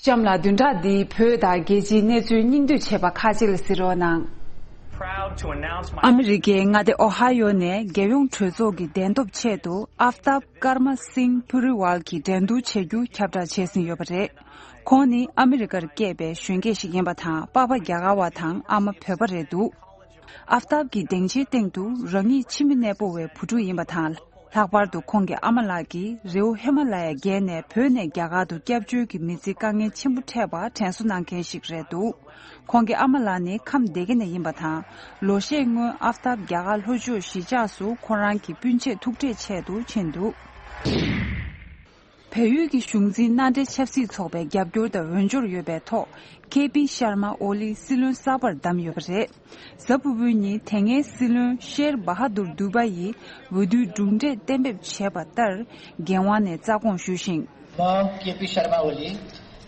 གཤམ་ལ་བདུན་ཕྲག་འདིའི་བོད་དང་རྒྱལ་སྤྱིའི་གནས་ཚུལ་སྙིང་བསྡུས་བྱས་པ་ཁག་ཅིག་ལ་གཟིགས་རོགས་གནང་། ཨ་མི་རི་ཀའི་མངའ་སྡེ་ཨོ་ཧ་ཡོ་ནས་རྒྱལ་ཡོངས་གྲོས་ཚོགས་ཀྱི་གདན་ཐོབ་ཆེད་དུ་ཨབ་ཏབ་ཀརྨ་སིང་ཕུ་རི་ཝལ་གྱི་འགྲན་བསྡུར་བྱེད་རྒྱུ་ཁྱབ་བསྒྲགས་བྱས་ཟིན་ཡོད་པ་རེད། ཁོང་ནི་ཨ་མི་རི་ཀར་སྐྱེས་པའི་གཞོན་སྐྱེས་ཤིག་ཡིན་པ་དང་། པ་ཕ་རྒྱ་གར་བ་དང་ཨ་མ་བོད་པ་རེད་འདུག་ཨབ་ཏབ་ཀྱི་སྡིངས་ཆའི་སྟེང་དུ་རང་ཉིད་ཕྱི་མི་གནས་སྤོ་བའི་བུ་ཕྲུག་ཡིན་པ་དང་། ལྷག་པར་དུ་ཁོང་གི་ཨ་མ་ལགས་ཀྱིས་རི་བོ་ཧི་མ་ལ་ཡ་བརྒལ་ནས་བོད་ནས་རྒྱ་གར་དུ་སྐྱབས་བཅོལ་གྱི་མི་ཚེའི་དཀའ་ངལ་ཆེན་པོ་འཕྲད་པར་དྲན་གསོ་གནང་མཁན་ཞིག་རེད་འདུག་ཁོང་གི་ཨ་མ་ལགས་ནི་ཁམས་སྡེ་དགེ་ནས་ཡིན་པ་དང་། ལོ་ཤས་སྔོན་ཨབ་ཏབ་རྒྱ་གར་ལྷོ་ཕྱོགས་གཞིས་ཆགས་སུ་ཁོ་རང་གི་སྤུན་མཆེད་ཐུག་འཕྲད་ཆེད་དུ་ཕྱིན་འདུག་བལ་ཡུལ་གྱི་གཞུང་འཛིན་མནའ་འབྲེལ་ཆབ་སྲིད་ཚོགས་པའི་རྒྱབ་སྐྱོར་དང་འོས་སྦྱོར་ཡོད་པའི་ཐོག་ཀེ་པི་ཤར་མ་ཨོ་ལི་སྲིད་བློན་གསར་པར་བདམས་ཡོད་པ་རེད། གཟའ་ཕུར་བུའི་ཉིན་དེ་སྔའི་སྲིད་བློན་ཤེར་བྷ་ཧ་དུར་དུ་བྷ་ཡིས་འོས་བསྡུའི་གྲུབ་འབྲས་གཏན་འབེབས་བྱས་པ་ལྟར། འགན་དབང་ནས་རྩ་དགོངས་ཞུས་ཤིང་། म केपी शर्मा ओली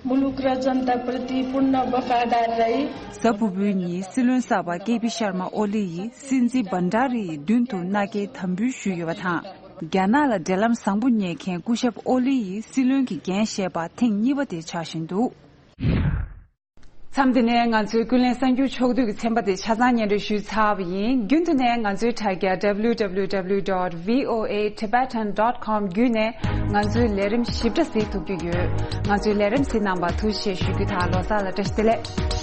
मुलुक र जनताप्रति पूर्ण वफादार रही। གཟའ་ཕུར་བུའི་ཉིན་སྲིད་བློན་གསར་པ་ཀེ་པི་ཤར་མ་ཨོ་ལི་ཡིས་སྲིད་འཛིན་བྷན་ཌ་རི་ཡི་མདུན་དུ་མནའ་སྐྱེལ་དམ་འབུལ་ཞུས་ཡོད་པ་དང་། རྒྱ་ནག་ལ་འབྲེལ་ལམ་བཟང་པོ་རྙེད་མཁན་སྐུ་ཞབས་ཨོ་ལི་ཡིས་སྲིད་བློན་གྱི་འགན་བཞེས་པ་ཐེངས་གཉིས་པ་དེ་ཆགས་བཞིན་འདུག་མཚམས་འདི་ནས་ང་ཚོའི་ཀུན་གླེང་གསར་འགྱུར་ཕྱོགས་བསྡུས་ཀྱི་ཚན་པ་དེ་ཆ་ཚང་སྙན་སྒྲོན་ཞུས་ཚར་བ་ཡིན། རྒྱུན་དུ་ནས་ང་ཚོའི་དྲ་རྒྱ་W W W dot V O A Tibetan dot com བརྒྱུད་ནས་ང་ཚོའི་ལས་རིམ་ཞིབ་ཕྲ་གཟིགས་ཐུབ་ཀྱི་ཡོད། ང་ཚོའི་ལས་རིམ་གཟིགས་གནང་བར་ཐུགས་རྗེ་ཆེ་ཞུ་རྒྱུ་དང་། ལོ་གསར་ལ་བཀྲ་ཤིས་བདེ་ལེགས།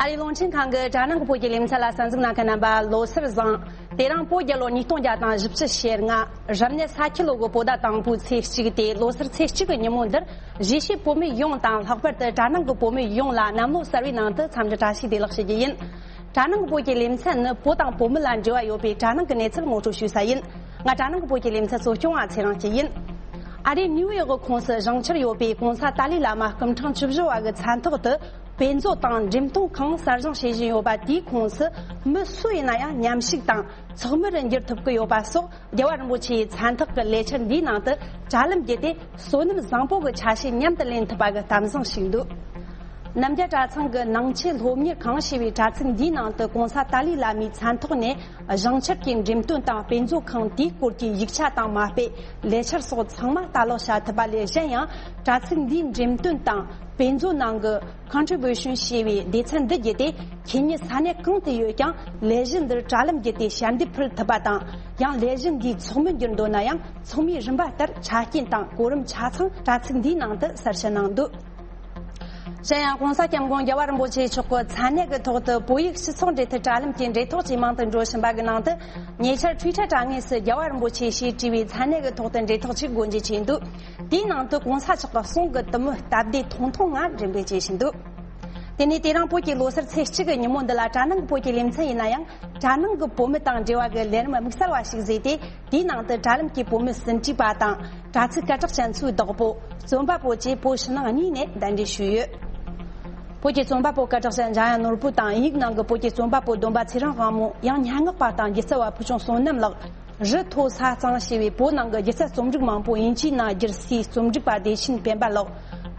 ཨ་རིའི་རླུང་འཕྲིན་ཁང་གི་དྲ་ནང་གི་བོད་ཀྱི་ལེ་ཚན་ལ་གསན་གཟིགས་གནང་མཁན་རྣམ་པ་ལོ་སར་བཟང་། དེ་རིང་བོད་རྒྱལ་ལོ་ཉིས་སྟོང་བརྒྱ་དང་བཞི་བཅུ་ཞེ་ལྔ། རབ་གནས་ས་ཁྱི་ལོ་གི་བོད་ཟླ་དང་པོའི་ཚེས་གཅིག་སྟེ། ལོ་སར་ཚེས་གཅིག་གི་ཉིན་མོ་འདིར་གཞིས་བྱེས་བོད་མི་ཡོངས་དང་། ལྷག་པར་དུ་དྲ་ནང་གི་བོད་མི་ཡོངས་ལ་གནམ་ལོ་གསར་བའི་ནང་དུ་འཚམས་འདྲི་བཀྲ་ཤིས་བདེ་ལེགས་ཞུ་རྒྱུ་ཡིན། དྲ་ནང་གི་བོད་ཀྱི་ལེ་ཚན་ནི་བོད་དང་བོད་མི་ལ་འབྲེལ་བ་ཡོད་པའི་དྲ་ནང་གི་གནས་ཚུལ་ངོ་སྤྲོད་ཞུ་ས་ཡིན། ང་དྲ་ནང་གི་བོད་ཀྱི་ལེ་ཚན་གཙོ་སྐྱོང་བ་ཚེ་རིང་སྐྱིད་ཡིན། ཨ་རིའི་ནིའུ་ཡོག་གི་ཁོངས་སུ་བཞེངས་འཆར་ཡོད་པའི་༸གོང་ས་ཏཱ་ལའི་བླ་མ་སྐུ་ཕྲེང་བཅུ་བཞི་བ་གི་མཚན་ཐོག་ཏུ་དཔེ་མཛོད་དང་འགྲེམས་སྟོན་ཁང་གསར་བཞེངས་བྱེད་བཞིན་ཡོད་པ་དེའི་ཁོངས་སུ་མི་སུ་ཡིན་ན་ཡང་མཉམ་ཞུགས་དང་ཚོགས་མི་རུ་འགྱུར་ཐུབ་ཀྱི་ཡོད་པ་སོགས། རྒྱལ་བ་རིན་པོ་ཆེའི་མཚན་ཐོག་གི་ལས་འཆར་འདིའི་ནང་དུ་དྲ་ལམ་བརྒྱུད་དེ་བསོད་ནམས་བཟང་པོ་གི་ཆ་ཤས་མཉམ་དུ་ལེན་ཐུབ་པ་གི་གཏམ་བཟང་ཞིག་འདུག་ནམ་རྒྱ་གྲྭ་ཚང་གི་ནང་ཆོས་སློབ་གཉེར་ཁང་ཞེས་པའི་དྲ་ཚིགས་འདིའི་ནང་དུ་༸གོང་ས་ཏཱ་ལའི་བླ་མའི་མཚན་ཐོག་ནས་བཞེངས་འཆར་གྱི་འགྲེམས་སྟོན་དང་། དཔེ་མཛོད་ཁང་དེའི་སྐོར་གྱི་ཡིག་ཆ་དང་མ་དཔེ། ལས་འཆར་སོགས་ཚང་མ་ལྟ་ཀློག་བྱ་ཐུབ་པ་ལས་གཞན་ཡང་། དྲ་ཚིགས་འདིའི་འགྲེམས་སྟོན་དང་དཔེ་མཛོད་ནང་གི་Contribution ཞེས་པའི་སྡེ་ཚན་འདི་བརྒྱུད་དེ་ཁྱེད་ཉིད་ས་གནས་གང་དུ་ཡོད་ཀྱང་ལས་གཞི་འདིར་དྲ་ལམ་བརྒྱུད་དེ་ཞལ་འདེབས་ཕུལ་ཐུབ་པ་དང་། ཡང་ལས་གཞི་འདིའི་ཚོགས་མི་འགྱུར་འདོད་ན་ཡང་ཚོགས་མིའི་རིམ་པ་ལྟར་ཆ་རྐྱེན་དང་གོ་རིམ་ཆ་ཚང་དྲ་ཚིགས་འདིའི་ནང་དུ་གསལ་བཤད་གནང་འདུག་གཞན་ཡང་༸གོང་ས་༸སྐྱབས་མགོན་རྒྱལ་བ་རིན་པོ་ཆེ་མཆོག་གི་མཚན་གནས་ཀྱི་ཐོག་ཏུ་བོད་ཡིག་སྤྱི་ཚོགས་འབྲེལ་མཐུད་དྲ་ལམ་གྱི་འབྲེལ་ཐོག་ཇེ་མང་དུ་འགྲོ་བཞིན་པ་གི་ནང་དུ། ཉེ་ཆར་Twitter དྲ་ངོས་སུ་རྒྱལ་བ་རིན་པོ་ཆེ་ཞེས་བྲིས་པའི་མཚན་གནས་ཀྱི་ཐོག་ཏུ་འབྲེལ་ཐག་ཅིག་སྒོ་འབྱེད་བྱས་འདུག་དེའི་ནང་དུ་༸གོང་ས་མཆོག་གི་གསུང་གི་དུམ་བུ་སྟབས་བདེ་ཐུང་ཐུང་ངང་འགྲེམས་སྤེལ་བྱེད་བཞིན་འདུག་དེ་ནས་དེ་རིང་བོད་ཀྱི་ལོ་གསར་ཚེས་གཅིག་གི་ཉིན་མོ་འདི་ལ་དྲ་ནང་གི་བོད་ཀྱི་ལེ་ཚན་ཡིན་ན་ཡང་། དྲ་ནང་གི་བོད་མི་དང་འབྲེལ་བ་གི་ལས་རིམ་དམིགས་བསལ་བ་ཞིག་བཟོས་ཏེ། དེའི་ནང་དུ་དྲ་ལམ་གྱི་བོད་མི་ཟིན་བྲིས་པ་དང་། དྲ་ཚིགས་སྐད་གྲགས་ཅན་ཚོའི་བདག་པོ། རྩོམ་པ་པོ་བཅས་བོད་ཕྱི་ནང་གཉིས་ནས་གདན་འདྲེན་ཞུས་ཡོད། བོད་ཀྱི་རྩོམ་པ་པོ་སྐད་གྲགས་ཅན་འཇམ་དབྱངས་ནོར་བུ་དང་། དབྱིན་ཡིག་ནང་གི་བོད་ཀྱི་རྩོམ་པ་པོ་བསྡོམས་པ་ཚེ་རིང་དབང་མོ། ཡང་སྙན་ངག་པ་དང་སྒྱུ་རྩལ་བ་ཕུལ་བྱུང་བསོད་ནམས་ལགས། རི་མཐོ་ས་གཙང་ཞེས་པའི་བོད་ནང་གི་སྒྱུ་རྩལ་རྩོམ་སྒྲིག་མང་པོ་དབྱིན་ཇིའི་ནང་བསྒྱུར་སའི་རྩོམ་སྒྲིག་པ་བདེ་ཆེན་སྤེན་པ་ལགས།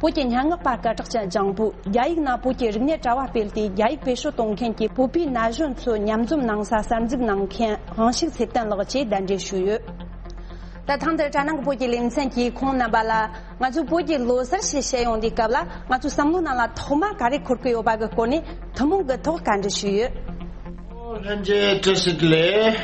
བོད་ཀྱི་སྙན་ངག་པ་སྐད་གྲགས་ཅན་ལྗང་བུ། རྒྱ་ཡིག་ནང་བོད་ཀྱི་རིག་གནས་དྲ་བ་སྤེལ་ཏེ་རྒྱ་ཡིག་བེད་སྤྱོད་གཏོང་མཁན་གྱི་བོད་པའི་ན་གཞོན་ཚོའི་མཉམ་འཛོམས་གནང་ས་གསར་འཛུགས་གནང་མཁན་དབང་ཕྱུག་ཚེ་བརྟན་ལགས་བཅས་གདན་འདྲེན་ཞུས་ཡོད། ད་ཐེངས་འདིར་དྲ་ནང་གི་བོད་ཀྱི་ལེ་ཚན་གྱིས་ཁོང་རྣམ་པ་ལ་ང་ཚོའི་བོད་ཀྱི་ལོ་གསར་ཞེས་བཤད་ཡོང་དུས་སྐབས་ལ་ང་ཚོའི་བསམ་བློ་ནང་ལ་ཐོག་མ་ག་རེ་འཁོར་གྱི་ཡོད་པ་གི་སྐོར་ནས་ཐུན་མོང་གི་ཐོག་བཀའ་འདྲི་ཞུས་ཡོད། ལྷན་རྒྱས་བཀྲ་ཤིས་བདེ་ལེགས།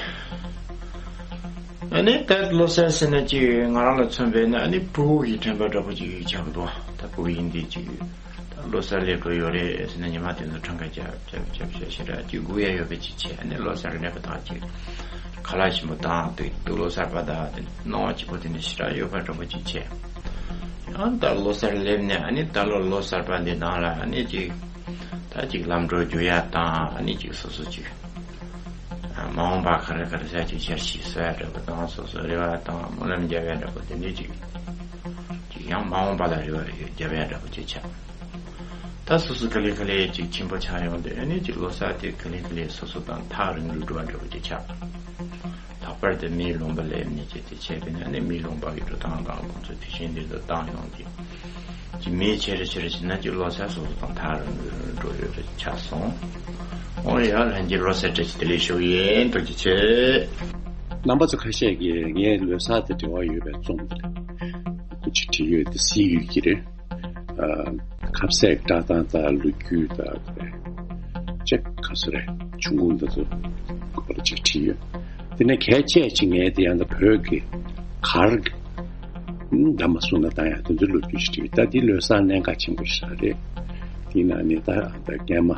ཨ་ནི་ད་ལོ་གསར་ཟེར་ན་ཅིག་ང་རང་ལ་མཚོན་པས་ན་ཨ་ནི་ཕྲུ་གུ་ཡི་དྲན་པ་འདྲ་པོ་ཅིག་ཆགས་འདུག་ད་ཕྲུ་གུ་ཡིན་དུས་ཅིག་ད་ལོ་གསར་སླེབས་འགྲོ་ཡོད་རེད་ཟེར་ན་ཉི་མ་དེ་ཚོ་འཕྲང་ཁ་རྒྱབ་རྒྱབ་རྒྱབ་བྱས་ཞེ་དྲག་ཅིག་སྒུག་ཡ་ཡོད་པའི་ཅིག་བྱས། ཨ་ནི་ལོ་གསར་སླེབས་པ་དང་ཅིག་ཁ་ལག་ཞིམ་པོ་བཏང་འདུག་འདུག་ལོ་གསར་པ་དང་དེ་སྣང་བ་སྐྱིད་པོ་དེ་འདྲ་ཞེ་དྲག་ཡོད་པ་འདྲ་པོ་ཅིག་བྱས། ཡང་ད་ལོ་གསར་སླེབས་ནས་ཨ་ནི་ད་ལོ་ལོ་གསར་པ་འདི་ནང་ལ་ཨ་ནི་ཅིག་ད་ ད་ཅིག་ལམ་འགྲོ་རྒྱུག་ཡ་དང་ཨ་ནི་ཅིག་སོ་སོ་ཅིག་མ་འོངས་པ་ག་རེ་ག་རེ་ཟེར་ཅིག་འཆར་གཞི་བཟོ་ཡ་འདྲ་པོ་དང་སོ་སོ་རེ་བ་དང་སྨོན་ལམ་རྒྱབ་ཡ་འདྲ་པོ་དེ་འདྲས་ཅིག་ཅིག་ཡང་མ་འོངས་པ་ལ་རེ་བ་རྒྱབ་ཡ་འདྲ་པོ་ཅིག་ཆགས། ད་སོ་སོ་ག་ལེ་ག་ལེ་ཅིག་ཆེན་པོ་ཆགས་ཡོང་དུས་ཨ་ནི་ཅིག་ལོ་གསར་དེ་ག་ལེ་ག་ལེ་སོ་སོ་དང་ཐག་རིང་རུ་འགྲོ་བ་འདྲ་པོ་ཅིག་ཆགས། ལྷག་པར་དུ་མིའི་ལུང་པ་ལ་ཡོད་ནས་ཅིག་དེ་བྱས་པས་ན་ནི་མིའི་ལུང་པ་གི་འགྲོ་སྟངས་དང་ཁོང་ཚོའི་དུས་ཆེན་འདི་ཚོ་བཏང་ཡོང་དུས་ཅིག་མིའི་ཆེ་རུ་ཆེ་རུ་ཕྱིན་ན་ཅིག་ལོ་གསར་སོ་སོ་དང་ཐག་རིང་རུ་འགྲོ་ཡོད་པ་ཆགས་སོང་། འོ་ཡ་ལྷན་རྒྱས་ལོ་གསར་བཀྲ་ཤིས་བདེ་ལེགས་ཞུ་ཡིན། ཐུགས་རྗེ་ཆེ། རྣམ་པ་ཚོ་ཁ་ཤས་ཀྱིས་ངས་ལོ་གསར་དང་འབྲེལ་བ་ཡོད་པའི་རྩོམ་དེ་ཅིག་བྲིས་ཡོད་དེ་གཟིགས་ཡོད་ཀྱི་རེད། ཨ། ཁ་ཟས་བཀྲ་མདངས་དང་ལོ་རྒྱུས་དང་དེ་ཅིག་ག་ཚོད་རེད། ཆུང་ཀུ་འདི་ཚོ་སྐོར་ལ་ཅིག་བྲིས་ཡོད། དེ་ནས་གལ་ཆེ་ཅིག་ངས་དེ་ཡང་ད་བོད་ཀྱི་གར་གྱི་ད་མ་སུ་ན་ད་ཡང་དེ་ཚོའི་ལོ་རྒྱུས་ཤིག་བྲིས་ཡོད། ད་འདི་ལོ་གསར་གནད་འགག་ཆེན་པོ་ཞིག་རེད། དེའི་ནང་ནས་ད་ད་སྔས་མ་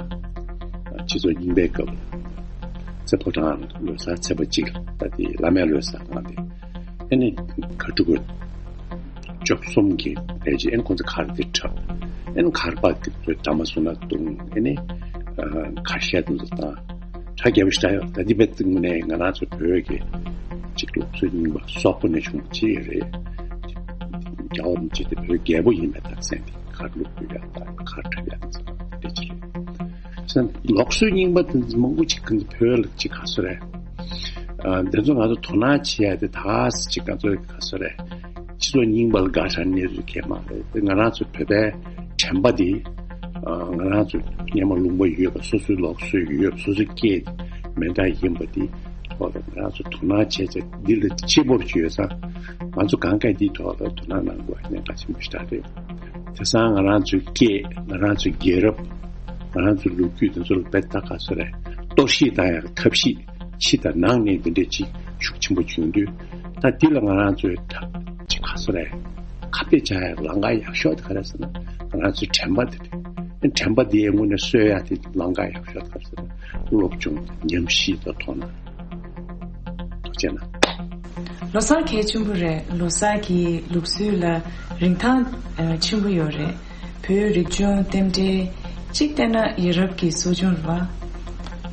སྤྱི་ཚོགས་རྙིང་པའི་སྐབས་རྩེ་ཕོ་བྲང་ལོ་གསར་ཚེས་པ་གཅིག་ལ་ད་དེ་བླ་མའི་ལོ་གསར་ཁང་དེ་ཨ་ནི་གར་སྤྲུལ་སྐུ་བཅུ་གསུམ་གྱིས་ཕལ་ཆེར་ཨ་ནི་ཁོང་ཚོ་གར་དེ་འཁྲབ། ཨ་ནི་གར་པ་དེ་ཚོས་ད་མ་སུ་ན་བརྡུང་། ཨ་ནི་གར་ཤ་དེ་ཚོ་བཏང་། གྲ་རྒྱས་པོ་ཞིག་ད་ཡོད། ད་འདི་བས་ཏིང་ནས་ང་རང་ཚོ་བོད་ཀྱི་ཅིག་ལུགས་སྲོལ་རྙིང་པ་སོག་པོ་ནས་བྱུང་བ་ཅིག་རེད། རྒྱལ་བ་རིན་པོ་ཆེ་དེ་བོད་རྒྱལ་པོ་ཡིན་པའི་རྟགས་མཚན་དེ་གར་ལུག་རྒྱུ་ཡག་དང་གར་འཁྲབ་ཡག་དེ་ཚོ་དེ་ཅི་རེད། ལུགས་སྲོལ་རྙིང་པ་དེ་ཚོ་མང་པོ་ཅིག་གི་བོད་ལ་ཅིག་ག་ཚོད་རེད། ཨ། འདི་ཚོ་ང་ཚོ་དོ་སྣང་བྱེད་ཡ་དེ་ད་ཅིག་ག་ཚོད་ག་ཚོད་རེད། སྤྱི་ཚོགས་རྙིང་པ་ལ་དགའ་ཤ་གནས་ཚུལ་གལ་མ་རེད། དེ་ང་རང་ཚོ་བོད་པའི་དྲན་པ་དེ། ཨ། ང་རང་ཚོ་སྔས་མ་ལུང་པ་ཡོད་པ། སོ་སོའི་ལུགས་སྲོལ་ཡོད་པ། སོ་སོའི་སྐད་མི་འདྲ་ཡིན་པ་དེ་ཐོག་ལ་ང་རང་ཚོ་དོ་སྣང་བྱེད་ཆེད་འདི་ལ་གཅེས་པོར་གྱུར་ཡོད་ཙང་། ང་ཚོ་གང་ག་འདིའི་ཐོག་ལ་དོ་སྣང་གནང་དགོས་པ་གནད་འགག་ཆེན་པོ་ཞིག་རེད། དེང་སང་ང་རང་ཚོའི་སྐད། ང་རང་ཚོའི་རྒྱལ་རབས། ང་རང་ཚོའི་ལོ་རྒྱུས་དེ་ཚོ་ལ་དཔེ་ལྟ་ག་ཚོད་རེད། གཏོར་བཤིག་བཏང་ཡག་ཐབས་ཤེས་ཕྱི་དང་ནང་ནས་འདི་འདྲས་ཅིག་ཤུགས་ཆེན་པོ་བྱུང་དུས། ད་འདི་ལ་ང་རང་ཚོས་ད་ཅིག་ག་ཚོད་རེད། ཁ་གཏད་བྱ་ཡག་ལམ་ཁ་ཡག་ཤོས་དེ་ག་རེད་ཟེར་ན། ང་རང་ཚོའི་དྲན་པ་དེ་རེད། དྲན་པ་དེའི་ངོས་ནས་གསོ་ཡག་དེ་ལམ་ཁ་ཡག་ཤོས་དེ་ག་རེད་ཟེར་ན། སློབ་སྦྱོང་དང་ཉམས་ཞིབ་དང་དོ་སྣང་། ཐུགས་རྗེ་གནང་། ལོ་གསར་གལ་ཆེན་པོ་རེད། ལོ་གསར་གྱི་ལུགས་སྲོལ་ལ་རིན་ཐང་ཆེན་པོ་ཡོད་རེད། བོད་རིག་གཞུང་རྟེན་འབྲེལ་གཅིག་བལྟས་ན་ཡ་རབས་ཀྱི་གསོ་སྦྱོང་རེད་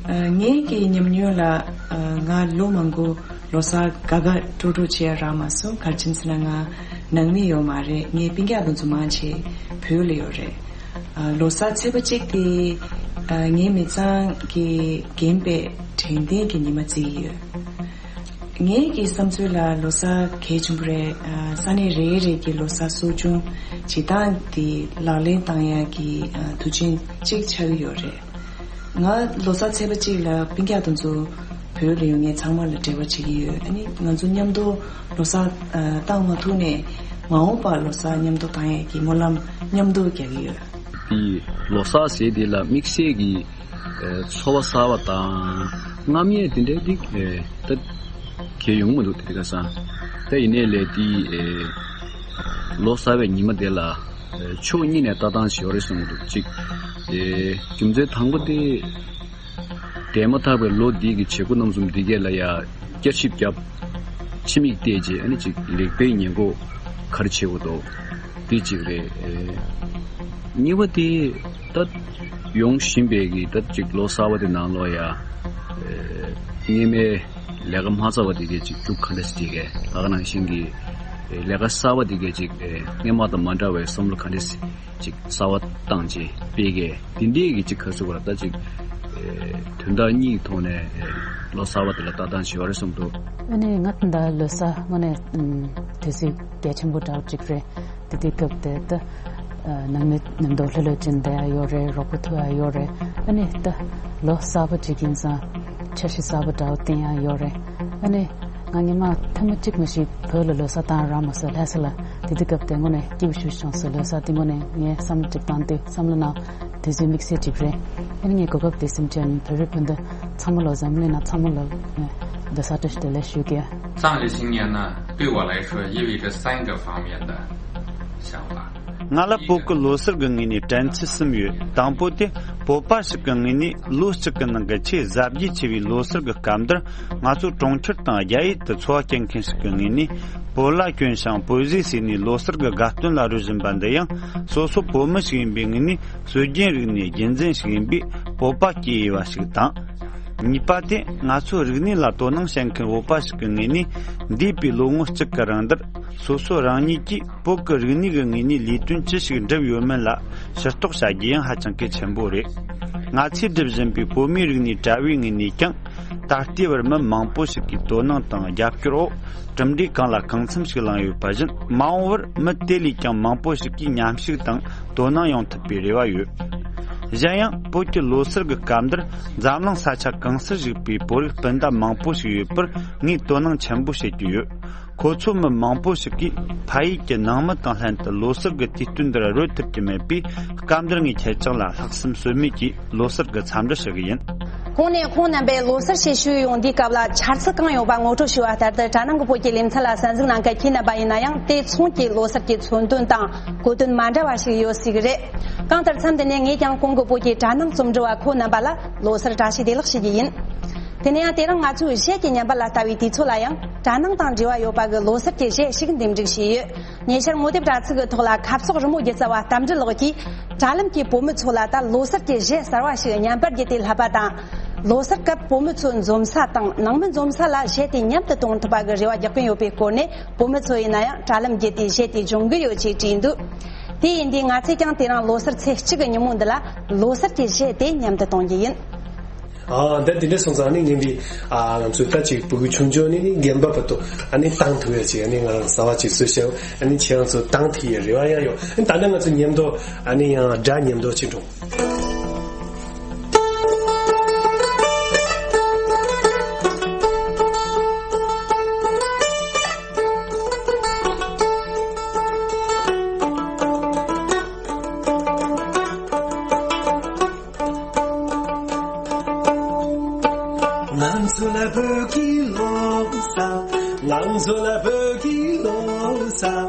བ། ངའི་གི་ཉམས་མྱོང་ལ་ང་ལོ་མང་པོ་ལོ་གསར་དགའ་དགའ་སྤྲོ་སྤྲོ་བྱས་རག་མ་སོང་། ག་རེ་བྱས་ཟེར་ན་ང་ནང་མི་ཡོད་མ་རེད། ངའི་སྤུན་ཀྱག་དེ་ཚོ་མང་ཆེ་བོད་ལ་ཡོད་རེད། ལོ་གསར་ཚེས་པ་གཅིག་དེ་ངའི་མི་ཚང་གི་རྒན་པའི་དྲན་རྟེན་གྱི་ཉི་མ་བརྩི་གི་ཡོད། ངའི་གི་བསམ་ཚུལ་ལ་ལོ་གསར་གལ་ཆེན་པོ་རེད། ས་གནས་རེ་རེ་གི་ལོ་གསར་གསོ་སྦྱོང་བྱེད་སྟངས་དེ་ལག་ལེན་བསྟར་ཡག་གི་དུས་ཆེན་གཅིག་ཆགས་ཀྱི་ཡོད་རེད། ང་ལོ་གསར་ཚེས་པ་གཅིག་ལ་སྤུན་ཀྱག་དེ་ཚོ་བོད་ལ་ཡོད་མཁན་ཚང་མ་ལ་འབྲེལ་བ་བྱེད་ཀྱི་ཡོད། ཨ་ནི་ང་ཚོ་མཉམ་དུ་ལོ་གསར་བཏང་མ་ཐུབ་ནས་མ་འོངས་པར་ལོ་གསར་མཉམ་དུ་བཏང་ཡག་གི་སྨོན་ལམ་མཉམ་དུ་རྒྱག་གི་ཡོད། དེ་ལོ་གསར་ཟེར་དེ་ལ་དམིགས་བསལ་གྱི་ཚོར་བ་གསར་བ་དང་རྔམ་ཡས་དེ་འདྲའི་ད་གལ་ཡོང་མི་འདུག་དེ་རིང་ཁ་སང་། ད་ཡིན་ནའི་ལས་དེ་ལོ་གསར་བའི་ཉི་མ་དེ་ལ་ཕྱོགས་གཉིས་ནས་ལྟ་སྟངས་ཤིག་ཡོད་རེད་བསམ་གྱི་འདུག་གཅིག་རྒྱུ་མཚན་དང་པོ་དེ། འདས་མ་ཐག་པའི་ལོ་འདི་གི་བྱེད་སྒོ་རྣམ་གསུམ་འདི་གས་ལ་ཡ་བསྐྱར་ཞིབ་བརྒྱབ། ཕྱི་མིག་བལྟས་རྗེས་ཨ་ནི་ཅིག་ལེགས་སྤེལ་ཉེས་འགོག་ག་རེ་བྱེད་དགོས་འདུག་འདི་གཅིག་རེད། གཉིས་པ་དེ་ད་ཡོང་བཞིན་པའི་གི་ད་ཅིག་ལོ་གསར་པ་དེ་ནང་ལོགས་ཡ། སྔས་མའི་ལས་ཀ་མ་ཚར་བ་དེ་གས་ཅིག་མཇུག་ག་འདྲ་སེ་བྱེད་གས། ད་ག་ནང་བཞིན་གྱི་ལས་ཀ་གསར་པ་དེ་གས་ཅིག་སྔས་མ་དང་མ་འདྲ་བའི་བསམ་བློ་ག་འདྲ་སེ་ཅིག་གསར་བ་བཏང་རྗེས་སྤེལ་གས། དེ་འདྲའི་གི་ཅིག་ག་ཟེར་བ་ད་ཅིག་དོན་དག་གཉིས་ཐོག་ནས་ལོ་གསར་པ་དེ་ལ་ལྟ་སྟངས་ཞིག་ཡོད་རེད་བསམ་འདུག་ཨ་ནི་ང་ད་ལོ་གསར་དངོས་གནས་དུས་ཚོད་གལ་ཆེན་པོ་འདྲ་བོ་ཅིག་རེད། དེ་དུས་སྐབས་དེ་ད་ནང་མི་མཉམ་དུ་ལྷོད་ལྷོད་ཅིག་བསྡད་ཡ་ཡོད་རེད། རོགས་པ་ཐུབ་ཡ་ཡོད་རེད། ཨ་ནི་ད་ལོ་གསར་པ་ཅིག་ཡིན་ཙང་འཆར་གཞི་གསར་པ་འདྲ་བོ་བཏིང་ཡ་ཡོད་རེད། ཨ་ནི་ང་སྔོན་མ་ཐེངས་མ་གཅིག་མ་གཏོགས་བོད་ལ་ལོ་གསར་བཏང་རག་མ་སོང་། ལྷ་ས་ལ། དེ་དུས་སྐབས་དེ་དངོས་གནས་སྐྱིད་པོ་ཞེ་པོ་བྱུང་སོང་། ལོ་གསར་དེ་དངོས་གནས་ངས་བསམ་བློ་ཅིག་བཏང་དུས་བསམ་བློ་ནང་དུས་ཚོད་དམིགས་བསལ་ཅིག་རེད། ཨ་ནི་ངས་གོ་སྐབས་དེ་ཟིན་བྱས་ནས་བོད་རིགས་སྤུན་ཟླ་ཚང་མ་ལ། འཛམ་གླིང་ནང་ཚང་མ་ལ་ལོ་གསར་བཀྲ་ཤིས་བདེ་ལེགས་ཞུ་གི། 藏历新年呢，对我来说意味着三个方面的想法。 ང་ལ་བོད་ཀྱི་ལོ་གསར་གྱི་ངོས་ནས་དྲན་ཚུལ་གསུམ་ཡོད། དང་པོ་དེ། བོད་པ་ཞིག་གི་ངོས་ནས་ལོ་གཅིག་གི་ནང་གི་ཆེས་གཟབ་རྒྱས་ཆེ་བའི་ལོ་གསར་གྱི་སྐབས་འདིར། ང་ཚོ་གྲོང་ཁྱེར་དང་རྒྱ་ཡུལ་དུ་འཚོ་བ་སྐྱེལ་མཁན་ཞིག་གི་ངོས་ནས། བོད་ལྭ་གྱོན་ཞིང་བོད་ཟས་ཟོས་ནས་ལོ་གསར་གྱི་དགའ་སྟོན་ལ་རོལ་བཞིན་པ་འདི་ཡང་སོ་སོ་བོད་མི་ཞིག་ཡིན་པའི་ངོས་ནས་སྲོལ་རྒྱུན་རིག་གནས་རྒྱུན་འཛིན་ཞིག་ཡིན་པའི་སྤོབས་པ་སྐྱེ་འོས་པ་ཞིག་དང་། གཉིས་པ་དེ་ང་ཚོའི་རིག་གནས་ལ་དོ་སྣང་བྱེད་མཁན་བོད་པ་ཞིག་གི་ངོས་ནས་འདས་པའི་ལོ་ངོ་གཅིག་གི་རིང་འདིར་སོ་སོ་རང་ཉིད་ཀྱིས་བོད་ཀྱི་རིག་གནས་ཀྱི་ངོས་ནས་ལས་དོན་ཅི་ཞིག་བསྒྲུབས་ཡོད་མེད་ལ་ཕྱིར་རྟོག་བྱ་རྒྱུ་ཡང་ཧ་ཅང་གི་ཆེན་པོ་རེད། ང་ཚོས་སྒྲུབ་བཞིན་པའི་བོད་མིའི་རིག་གནས་དྲ་བའི་ངོས་ནས་ཀྱང་། ད་ལྟའི་བར་མི་མང་པོ་ཞིག་གིས་དོ་སྣང་དང་རྒྱབ་སྐྱོར་འོག་གྲུབ་འབྲས་གང་ལ་གང་འཚམ་ཞིག་བླངས་ཡོད་པ་བཞིན། མ་འོངས་པར་མི་དེ་ལས་ཀྱང་མང་པོ་ཞིག་གིས་མཉམ་ཞུགས་དང་དོ་སྣང་ཡོང་ཐུབ་པའི་རེ་བ་ཡོད། གཞན་ཡང་བོད་ཀྱི་ལོ་གསར་གྱི་སྐབས་འདིར་འཛམ་གླིང་ས་ཆ་གང་སར་བཞུགས་པའི་བོད་རིགས་སྤུན་ཟླ་མང་པོ་ཞིག་ཡོད་པར་ངས་དོ་སྣང་ཆེན་པོ་བྱེད་ཀྱི་ཡོད། ཁོ་ཚོ་མི་མང་པོ་ཞིག་གིས་ཕ་ཡུལ་གྱི་ནང་མི་དང་ལྷན་དུ་ལོ་གསར་གྱི་དུས་སྟོན་འདིར་རོལ་ཐུབ་ཀྱི་མེད་པས། སྐབས་འདིར་ངས་ཁྱེད་ཅག་ལ་ལྷག་བསམ་ཟོལ་མེད་ཀྱིས་ལོ་གསར་གྱི་འཚམས་འདྲི་ཞུ་གི་ཡིན། གོང་ནས་ཁོང་རྣམ་པས་ལོ་གསར་ཞེས་ཞུས་ཡོང་དུས་སྐབས་ལ་འཆར་ཚུལ་གང་ཡོད་པ་ངོ་སྤྲོད་ཞུས་པ་ལྟར་དུ། དྲ་ནང་གི་བོད་ཀྱི་ལེ་ཚན་ལ་གསན་གཟིགས་གནང་མཁན་ཁྱེད་རྣམ་པ་ཡིན་ན་ཡང་། དེ་མཚུངས་ཀྱི་ལོ་གསར་གྱི་མཚོན་དོན་དང་གོ་དོན་མ་འདྲ་བ་ཞིག་ཡོད་སྲིད་ཀྱི་རེད། གང་ལྟར་མཚམས་འདི་ནས་ངས་ཀྱང་གོང་གི་བོད་ཀྱི་དྲ་ནང་རྩོམ་སྒྲིག་པ་ཁོང་རྣམ་པ་ལ་ལོ་གསར་བཀྲ་ཤིས་བདེ་ལེགས་ཞུ་རྒྱུ་ཡིན། དེ་ནས་ཡང་དེ་རིང་ང་ཚོའི་གཞས་ཀྱི་ཉམས་པ་ལ་ལྟ་བའི་དུས་ཚོད་ལ་ཡང་དྲ་ནང་དང་འབྲེལ་བ་ཡོད་པ་གི་ལོ་གསར་གྱི་གཞས་ཤིག་འདེམས་སྒྲིག་བྱས་ཡོད། ཉེ་ཆར་ངོ་དེབ་དྲ་ཚིགས་ཀྱི་ཐོག་ལ་ཁ་བསོག་རི་མོ་བརྒྱུད་གསར་བ་རྟ་མགྲིན་ལགས་ཀྱིས། དྲ་ལམ་གྱི་བོད་མི་ཚོ་ལ་ད་ལོ་གསར་གྱི་གཞས་གསར་བ་ཞིག་བརྙན་པར་བརྒྱུད་དེ་བསླབ་པ་དང་། ལོ་གསར་སྐབས་བོད་མི་ཚོའི་འཛོམས་ས་དང་ནང་མི་འཛོམས་ས་ལ་གཞས་དེ་མཉམ་དུ་གཏོང་ཐུབ་པ་གི་རེ་བ་རྒྱག་གིན་ཡོད་པའི་སྐོར་ནས། བོད་མི་ཚོ་ཡིན་ན་ཡང་དྲ་ལམ་བརྒྱུད་དེ་གཞས་དེ་སྦྱོང་གི་ཡོད་ཅེས་བྲིས་འདུག་དེ་ཡིན་དུས་ང་ཚོས་ཀྱང་དེ་རིང་ལོ་གསར་ཚེས་གཅིག་གི་ཉིན་མོ་འདི་ལ་ལོ་གསར་གྱི་གཞས་དེ་མཉམ་དུ་གཏོང་རྒྱུ་ཡིན། ཨ། འདི་འདི་འདྲ་སོང་ཙང་ཨ་ནི་ཉིན་པའི། ཨ། ང་ཚོས་ད་ཅིག་ཕྲུ་གུ་ཆུང་ཆུང་ནས་རྒན་པ་བར་དུ་ཨ་ནི་བཏང་ཐུབ་ཡ་ཅིག་ཨ་ནི་ང་རང་གསར་བ་ཅིག་བཟོས་ཤག་ཨ་ནི་ཁྱེད་རང་ཚོ་བཏང་ཐུབ་ཡའི་རེ་བ་ཡང་ཡོད། ཨ་ནི་ད་ནི་ང་ཚོ་མཉམ་དུ་ཨ་ནི་ཡང་སྒྲ་མཉམ་དུ་ཅིག་འགྲོ། ང་ཚོ་ལ་བོད་ཀྱི་ལོ་གསར། ང་ཚོ་ལ་བོད་ཀྱི་ལོ་གསར།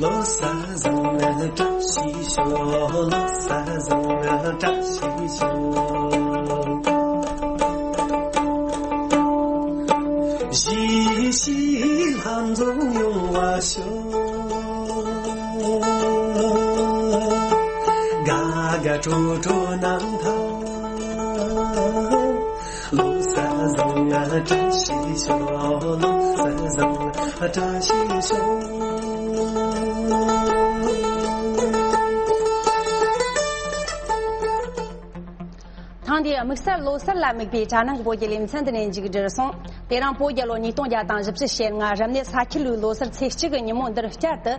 ལོ་གསར་བཟང་ལ་བཀྲ་ཤིས་ཤོག་ལོ་གསར་བཟང་ལ་བཀྲ་ཤིས་ཤོག་ཞི་ཞི་ལྷ་འཛོམས་ཡོང་བ་ཤོག་དགའ་དགའ་སྤྲོ་སྤྲོ་གནང་ཐལ། ལོ་གསར་བཟང་ང་བཀྲ་ཤིས་ཤོག་ལོ་གསར་བཟང་ང་བཀྲ་ཤིས་ཤོག་ཐེངས་འདིའི་དམིགས་བསལ་ལོ་གསར་ལ་དམིགས་པའི་དྲ་ནང་གི་བོད་ཀྱི་ལེ་ཚན་འདི་ནས་མཇུག་བསྒྲིལ་སོང་། དེ་རིང་བོད་རྒྱལ་ལོ་ཉིས་སྟོང་བརྒྱ་དང་བཞི་བཅུ་ཞེ་ལྔ་རབ་གནས་ས་ཁྱི་ལོའི་ལོ་གསར་ཚེས་གཅིག་གི་ཉིན་མོ་འདིར་བསྐྱར་དུ།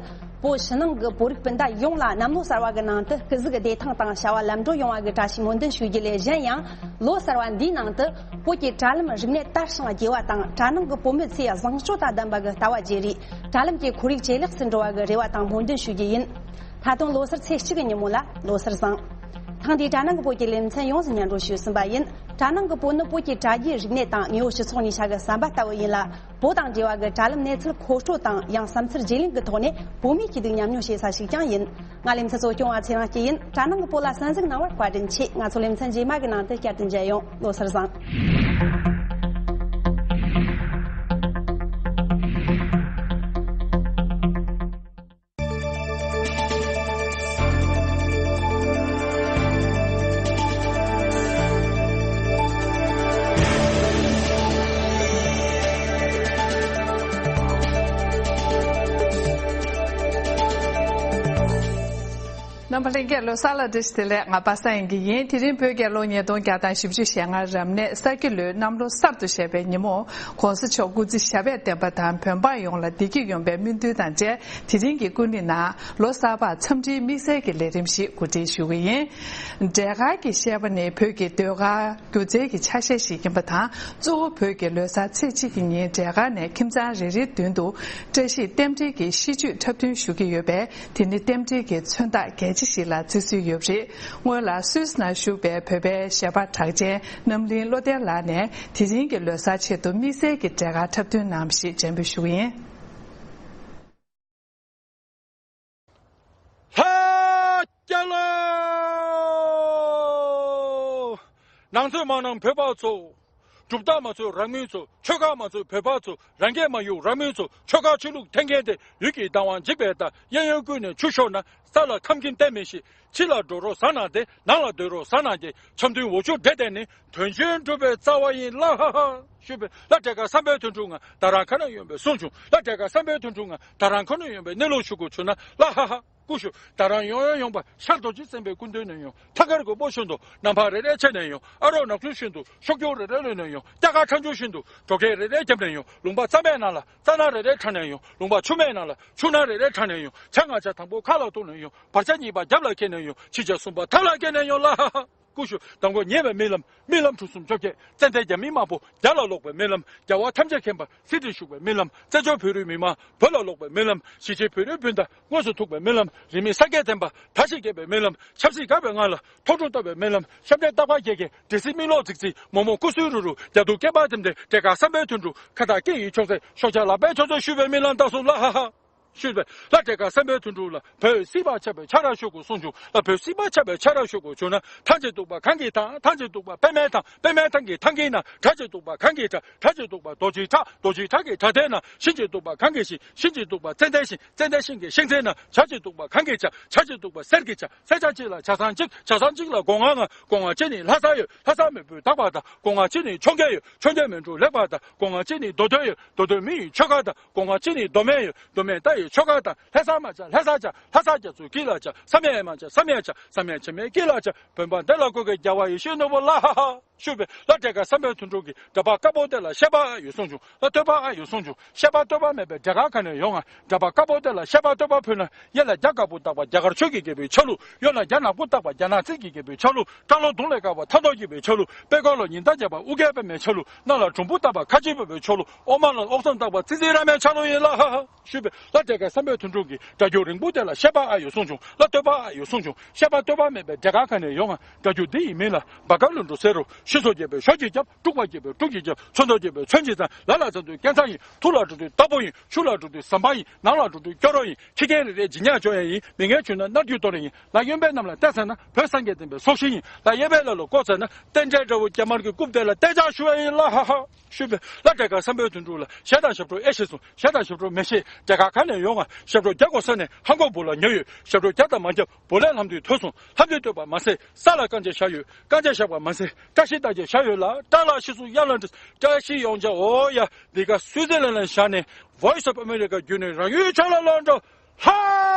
བོད་ཕྱི་ནང་གི་བོད་རིགས་སྤུན་ཟླ་ཡོངས་ལ་གནམ་ལོ་གསར་བ་གི་ནང་དུ་སྐུ་གཟུགས་བདེ་ཐང་དང་བྱ་བ་ལམ་འགྲོ་ཡོང་བ་གི་བཀྲ་ཤིས་སྨོན་འདུན་ཞུ་རྒྱུ་ལས་གཞན་ཡང་། ལོ་གསར་བ་འདིའི་ནང་དུ་བོད་ཀྱི་དྲ་ལམ་རིག་གནས་དར་ཞིང་རྒྱས་པ་དང་། དྲ་ནང་གི་བོད་མི་ཚོས་བཟང་སྤྱོད་དང་ལྡན་པ་གི་ལྟ་བ་བརྗེ་རེས། དྲ་ལམ་གྱི་ཁོར་ཡུག་ཇེ་ལེགས་སུ་འགྲོ་བ་གི་རེ་བ་དང་སྨོན་འདུན་ཞུ་རྒྱུ་ཡིན། ད་དུང་ལོ་གསར་ཚེས་གཅིག་གི་ཉིན་མོ་ལ་ལོ་གསར་བཟང་། ཐེངས་འདིའི་དྲ་ནང་གི་བོད་ཀྱི་ལེ་ཚན་ཡོངས་སུ་སྙན་སྒྲོན་ཞུས་ཟིན་པ་ཡིན། དྲ་ནང་གི་བོད་ནི་བོད་ཀྱི་དྲ་རྒྱའི་རིག་གནས་དང་དངོས་ཡོད་སྤྱི་ཚོགས་གཉིས་ཆ་གི་ཟམ་པ་ལྟ་བུ་ཡིན་ལ། བོད་དང་འབྲེལ་བ་གི་དྲ་ལམ་གནས་ཚུལ་མཁོ་སྤྲོད་དང་ཡང་བསམ་ཚུལ་བརྗེ་ལེན་གྱི་ཐོག་ནས་བོད་མིའི་སྐྱིད་སྡུག་མཉམ་མྱོང་བྱེད་ས་ཞིག་ཀྱང་ཡིན། ང་ལེ་ཚན་གཙོ་སྐྱོང་བ་ཚེ་རིང་སྐྱིད་ཡིན། དྲ་ནང་གི་བོད་ལ་གསན་གཟིགས་གནང་བར་བཀའ་དྲིན་ཆེ། ང་ཚོ་ལེ་ཚན་རྗེས་མ་གི་ནང་དུ་བསྐྱར་དུ་མཇལ་ཡོང་། ལོ་གསར་བཟང་། རྣམ་པ་ལྷན་རྒྱས་ལོ་གསར་ལ་བཀྲ་ཤིས་བདེ་ལེགས། ང་པ་སངས་དབྱངས་སྐྱིད་ཡིན། དེ་རིང་བོད་རྒྱལ་ལོ་ཉིས་སྟོང་བརྒྱ་དང་བཞི་བཅུ་ཞེ་ལྔ་རབ་གནས་ས་ཁྱི་ལོའི་གནམ་ལོ་གསར་དུ་བཞད་པའི་ཉིན་མོ། ༸གོང་ས་མཆོག་སྐུ་ཚེ་ཞབས་པད་བརྟན་པ་དང་བོད་འབངས་ཡོངས་ལ་བདེ་སྐྱིད་ཡོང་བའི་སྨོན་འདུན་དང་འབྲེལ། དེ་རིང་གི་ཀུན་གླེང་ནང་ལོ་གསར་པར་འཚམས་འདྲིའི་དམིགས་བསལ་གྱི་ལས་རིམ་ཞིག་གོ་སྒྲིག་ཞུ་གི་ཡིན། འབྲས་དཀར་གྱི་བཤད་པ་ནི་བོད་ཀྱི་ཟློས་གར་སྒྱུ་རྩལ་གྱི་ཆ་ཤས་ཤིག་ཡིན་པ་དང་། གཙོ་བོ་བོད་ཀྱི་ལོ་གསར་ཚེས་གཅིག་གི་ཉིན་འབྲས་དཀར་ནས་ཁྱིམ་ཚང་རེ་རེའི་མདུན་དུ་བཀྲ་ཤིས་རྟེན་འབྲེལ་གྱི་ཤིས་བརྗོད་འཁྲབ་སྟོན་ཞུ་གི་ཡོད་པས། དེ་ནི་རྟེན་འབྲེལ་གྱི་མཚོན་རྟགས་གལ་ཆེ་ཞིག་ལ་བརྩི་སྲོལ་ཡོད་པ་རེད། སྔོན་ལ་སུད་སི་ནང་བཞུགས་པའི་བོད་པའི་གཞས་པ་གྲགས་ཅན་རྣམ་གླིང་བློ་ལྡན་ལགས་ནས་དེ་རིང་གི་ལོ་གསར་ཆེད་དུ་དམིགས་བསལ་གྱི་འབྲས་དཀར་འཁྲབ་སྟོན་གནང་བ་ཞིག་སྤྱན་འབུལ་ཞུ་གི་ཡིན། ལྷ་རྒྱལ་ལོ། ནང་ཚོད་མང་ནང་བོད་པ་ཚོ། གྲུབ་རྟགས་མ་ཚོལ་རང་མོས་ཚོ། ཆོལ་ཁ་མ་ཚོལ་བོད་པ་ཚོ། རང་སྐད་མ་གཡོག་རང་མོས་ཚོ། ཆོལ་ཁ་ཆོས་ལུགས་འཐེན་མཁན་དེ། ཡུལ་གྱི་བདག་དབང་འཇིག་པའི་རྟགས། གཡས་གཡོན་ཀུན་ནས་ཆུ་ཤོར་ན། ས་ལ་ཁམས་ཁྱིམ་བསྟན་མི་ཤེས། ཕྱི་ལ་འགྲོ་རོགས་ཟ་ན་བདེ། ནང་ལ་སྡོད་རོགས་ཟ་ན་སྐྱིད། འཆམ་མཐུན་འོ་ཆུ་འདྲེས་བསྡད་ནི། དོན་ཆེན་སྒྲུབ་པའི་རྩ་བ་ཡིན་ལ་ཧ་ཧ། ཞུས་པས་ལ་བྲེ་ཀ་བསམ་པའི་དོན་གྲུབ་ང་། ད་རང་ཁ་ན་ཡོང་བའི་གསུང་བྱུང་། ལ་བྲེ་ཀ་བསམ་པའི་དོན་གྲུབ་ང་། ད་རང་ཁ་ན་ཡོང་བའི་གནས་ལུགས་ཞུ་དགོས་བྱུང་ན་ལ་ཧ་ཧ། ཀུ་ཤུ། ད་རང་ཡོང་ཡོང་ཡོང་པ་ཤར་རྡོ་རྗེ་སེམས་དཔའི་སྐུ་མདུན་ནས་ཡོང་། ཐང་དཀར་གོས་པོ་ཤུན་ཏུ་ནམ་ཕར་རེ་རེ་ཆེ་ནས་ཡོང་། ཨ་རོགས་ནག་ཆུ་ཤུན་ཏུ་ཤོག་ཀྱོག་རེ་རེ་ལོན་ནས་ཡོང་། སྐྱ་ཀ་ཁྲ་འཇུ་ཤུན་ཏུ་གྲོ་ཁལ་རེ་རེ་རྒྱབ་ནས་ཡོང་། ལུང་པ་རྩ་མེད་ནང་ལ་རྩ་ནག་རེ་རེ་ཁྲ་ནས་ཡོང་། ལུང་པ་ཆུ་མེད་ནང་ལ་ཆུ་ནག་རེ་རེ་ཁྲ་ནས་ཡོང་། བྱ་ང་བྱ་དང་པོ་ཁ་ལ་གཏུགས་ནས་ཡོང་། བར་ཆ་གཉིས་པ་རྒྱབ་ལ་འཁྱེར་ནས་ཡོང་། ཕྱི་བྱ་གསུམ་པ་ཐབ་ལ་འཁྱེར་ནས་ཡོང་ལ་ཧ་ཧ། ཀུ་ཤུ། དང་པོ་ཉེ་བའི་རྨི་ལམ། རྨི་ལམ་གྲུ་གསུམ་བཅོ་བརྒྱད། ཙན་དན་རྒྱ་མི་དམར་པོ་རྒྱ་ལ་ལོག་པའི་རྨི་ལམ། རྒྱལ་བ་ཐམས་ཅད་མཁྱེན་པ་སྲིད་དུ་བཞུགས་པའི་རྨི་ལམ། བཙན་བྱོལ་བོད་རིགས་མི་མང་བོད་ལ་ལོག་པའི་རྨི་ལམ། གཞིས་བྱེས་བོད་རིགས་སྤུན་ཟླ་དངོས་སུ་ཐུག་པའི་རྨི་ལམ། རིས་མེད་ས་སྐྱའི་བསྟན་པ་དར་ཞིང་རྒྱས་པའི་རྨི་ལམ། ཆབ་སྲིད་འགག་པའི་ངང་ལ་ཐོག་འཕྲོ་བཏབ་པའི་རྨི་ལམ། ཞབས་འདྲེན་རྟག་པར་རྒྱལ་ཁའི་འདྲེ་སྲིན་མིག་ལོག་རྫིག་རྫིག་མོག་མོག་སྐུ་གསོན་རུ་རུ་རྒྱ་སྡུག་སྐེད་པ་ལྡེམ་ལྡེམ་བྲེ་ཀ་བསམ་པའི་དོན་གྲུབ་ཁ་བཏགས་སྐེ་ཡི་ཕྱོགས་ཚད་ཤོག་བྱ་ལག་པའི་ཕྱོགས་ཚད་ཞུས་པའི་རྨི་ལམ་དག་སོང་ལ་ཧ་ཧ། ཞུས་པས་ལ་བྲེ་ཀ་བསམ་པའི་དོན་གྲུབ་ལ། བོད་སྲིད་པ་ཆགས་པའི་ཆ་ར་ཤོག་གུ་གསུང་བྱུང་ལ། བོད་སྲིད་པ་ཆགས་པའི་ཆ་ར་ཤོག་གུ་བྱུང་ན། ཐང་ཆེན་གདུག་པ་གངས་ཀྱི་ཐང་། ཐང་ཆེན་གདུག་པ་པད་མའི་ཐང་། པད་མའི་ཐང་གི་ཐང་གི་ན། བྲག་ཆེན་གདུག་པ་གངས་ཀྱི་བྲག། བྲག་ཆེན་གདུག་པ་རྡོ་རྗེ་བྲག། རྡོ་རྗེ་བྲག་གི་བྲག་སྡེ་ན། ཤིང་ཆེན་གདུག་པ་གངས་ཀྱི་ཤིང་། ཤིང་ཆེན་གདུག་པ་ཙན་དན་ཤིང་། ཙན་དན་ཤིང་གི་ཤིང་ཚན་ན། བྱ་ཆེན་གདུག་པ་གངས་ཀྱི་བྱ། བྱ་ཆེན་གདུག་པ་གསེར་གྱི་བྱ། གསེར་བྱ་གཅིག་ལ་བྱ་ཚང་གཅིག། བྱ་ཚང་གཅིག་ལ་སྒོ་ང་ལྔ། སྒོ་ང་གཅིག་ནི་ལྷ་ས་ཡོད། ལྷ་ས་མེས་པོས་བདག་པ་དང་། སྒོ་ང་གཅིག་ནི་འཕྱོངས་རྒྱས་ཡོད། འཕྱོངས་རྒྱས་མེ་འབྲུག་ལེགས་པ་དང་། སྒོ་ང་གཅིག་ནི་མདོ་སྟོད་ཡོད། མདོ་སྟོད་མི་ཡི་ཆོལ་ཁ་དང་། སྒོ་ང་གཅིག་ནི་མདོ་སྨད་ཡོད། མདོ་སྨད་རྟ་ཡི་ཆོལ་ཁ་དང་། ལྷ་ས་མ་བྱ་ལྷ་ས་བྱ། ལྷ་ས་རྒྱ་མཚོ་དཀྱིལ་ལ་བྱ། བསམ་ཡས་མ་བྱ་བསམ་ཡས་བྱ། བསམ་ཡས་བྱེ་མའི་དཀྱིལ་ལ་བྱ། བོད་འབངས་བདེ་ལ་བཀོད་མཁན་རྒྱལ་བ་ཡིད་བཞིན་ནོར་བུ་ལ་ཧ་ཧ། ཞུས་པས་ལ་བྲེ་ཀ་བསམ་པའི་དོན་གྲུབ་ཀྱིས། འདྲ་པར་དཀར་པོ་དེ་ལ་བཤད་པ་ཨ་ཡོད་གསུང་བྱུང་། ལ་བསྟོད་པ་ཨ་ཡོད་གསུང་བྱུང་། བཤད་པ་བསྟོད་པ་མེད་པའི་བྲེ་ཀ་ག་ནས་ཡོང་ང་། འདྲ་པར་དཀར་པོ་དེ་ལ་བཤད་པ་བསྟོད་པ་ཕུལ་ན། གཡས་ལ་རྒྱ་དཀར་པོ་བཏགས་པ་རྒྱ་གར་ཆོས་ཀྱི་རྒྱལ་པོའི་ཆ་ལུགས། གཡོན་ལ་རྒྱ་ནག་པོ་བཏགས་པ་རྒྱ་ནག་རྩིས་ཀྱི་རྒྱལ་པོའི་ཆ་ལུགས། སྐྲ་ལོ་དུང་ལས་དཀར་བ་ཐང་སྟོང་རྒྱལ་པོའི་ཆ་ལུགས། དཔལ་ཁོ་ལོ་ཉི་ཟླ་རྒྱས་པ་ཨོ་རྒྱན་པདྨའི་ཆ་ལུགས། སྣ་ལ་གྲུམ་བུ་བཏགས་པ་ཁ་ཆེ་བོད་པའི་ཆ་ལུགས། ཨོ་མ་ལ་ཨོག་ཚོམ་བཏགས་པ་ཙི་ཙི་ར་མའི་ཆ་ལུགས་ཡིན་ལ་ཧ་ཧ། ཞུས་པས་ལ་བྲེ་ཀ་བསམ་པའི་དོན་གྲུབ་ཀྱིས། སྒྲ་སྒྱུར་རིང་པོ་དེ་ལ་བཤད་པ་ཨ་ཡོད་གསུང་བྱུང་། ལ་བསྟོད་པ་ཨ་ཡོད་གསུང་བྱུང་། བཤད་པ་བསྟོད་པ་མེད་པའི་བྲེ་ཀ་ག་ནས་ཡོང་ང་། སྒྲ་སྒྱུར་འདི་ཡི་མིང་ལ་བ་ཀ་ལུ་འགྲོ་ཟེར་རོ། ཤི་སོ་རྒྱས་པའི་ཤོ་གཅིག་རྒྱབ། དཀྲུག་པ་རྒྱས་པའི་དཀྲུག་གཅིག་རྒྱབ། ཚོན་མདོག་རྒྱས་པའི་ཚོན་གཅིག་ཚང་། ལ་ལ་ཚ་དུས་སྐད་ཚང་ཡིན། ཐུག་ལ་འགྲོ་དུས་རྟ་ཕོ་ཡིན། ཆུ་ལ་འགྲོ་དུས་ཟམ་པ་ཡིན། ནང་ལ་འགྲོ་དུས་སྐྱོ་རོ་ཡིན། ཁྱི་རྒན་རེ་རེ་ཇི་ཉག་ཅོ་ཡ་ཡིན། མི་ངན་བྱུང་ན་མནར་རྒྱུ་དོ་རེ་ཡིན། ལ་གཡོན་པའི་གནམ་ལ་བལྟས་ཚར་ན། བོད་སངས་རྒྱས་བསྟན་པའི་སྲོག་ཤིང་ཡིན། ལ་གཡས་པའི་ལ་ལ་བཀོད་ཚར་ན། རྟེན་འབྲེལ་འདྲ་བོ་རྒྱ་དམར་གྱི་རྐུབ་དེ་ལ་གཏད་འཇགས་ཞུ་བ་ཡིན་ལ་ཧ་ཧ། ཞུས་པས་ལ་བྲེ་ཀ་བསམ་པའི་དོན་གྲུབ་ལ། གཞས་དང་ཞབས་བྲོ་ཨེ་ཤེས་སོང་། གཞས་དང་ཞབས་བྲོ་མི་ཤེས། བྲེ་ཀ་ག་ནས་ཡོང་ང་། ཞབས་བྲོ་རྒྱག་དགོས་ས་ནས་ཧང་གོ་བུ་ལ་ཉོ་ཡོད། ཞབས་བྲོ་རྒྱག་དང་མ་རྒྱབ་བུ་ལས་ལྷམ་མདུད་ཐོས་སོང་། ལྷམ་མདུད་ཐོས་པ་མ་ཟད་ས་ལ་རྐང་རྗེས་བཞག་ཡོད། རྐང་རྗེས་བཞག་པ་མ་ཟད་བཀྲ་ཤིས་རྟགས་ཅན་བཞག་ཡོད་ལ། བཀྲ་ལ་ཤིས་སུ་གཡང་ལ་འདྲི། བཀྲ་ཤིས་ཡོང་ཆ་འོ་ཡ། འདི་ག་སུའི་ཙི་ལན་ལ་བཞག་ནས་Voice of America བརྒྱུད་ནས་རང་ཡུལ་ཕྱོགས་ལ་ལོག་འགྲོ། ལྷ་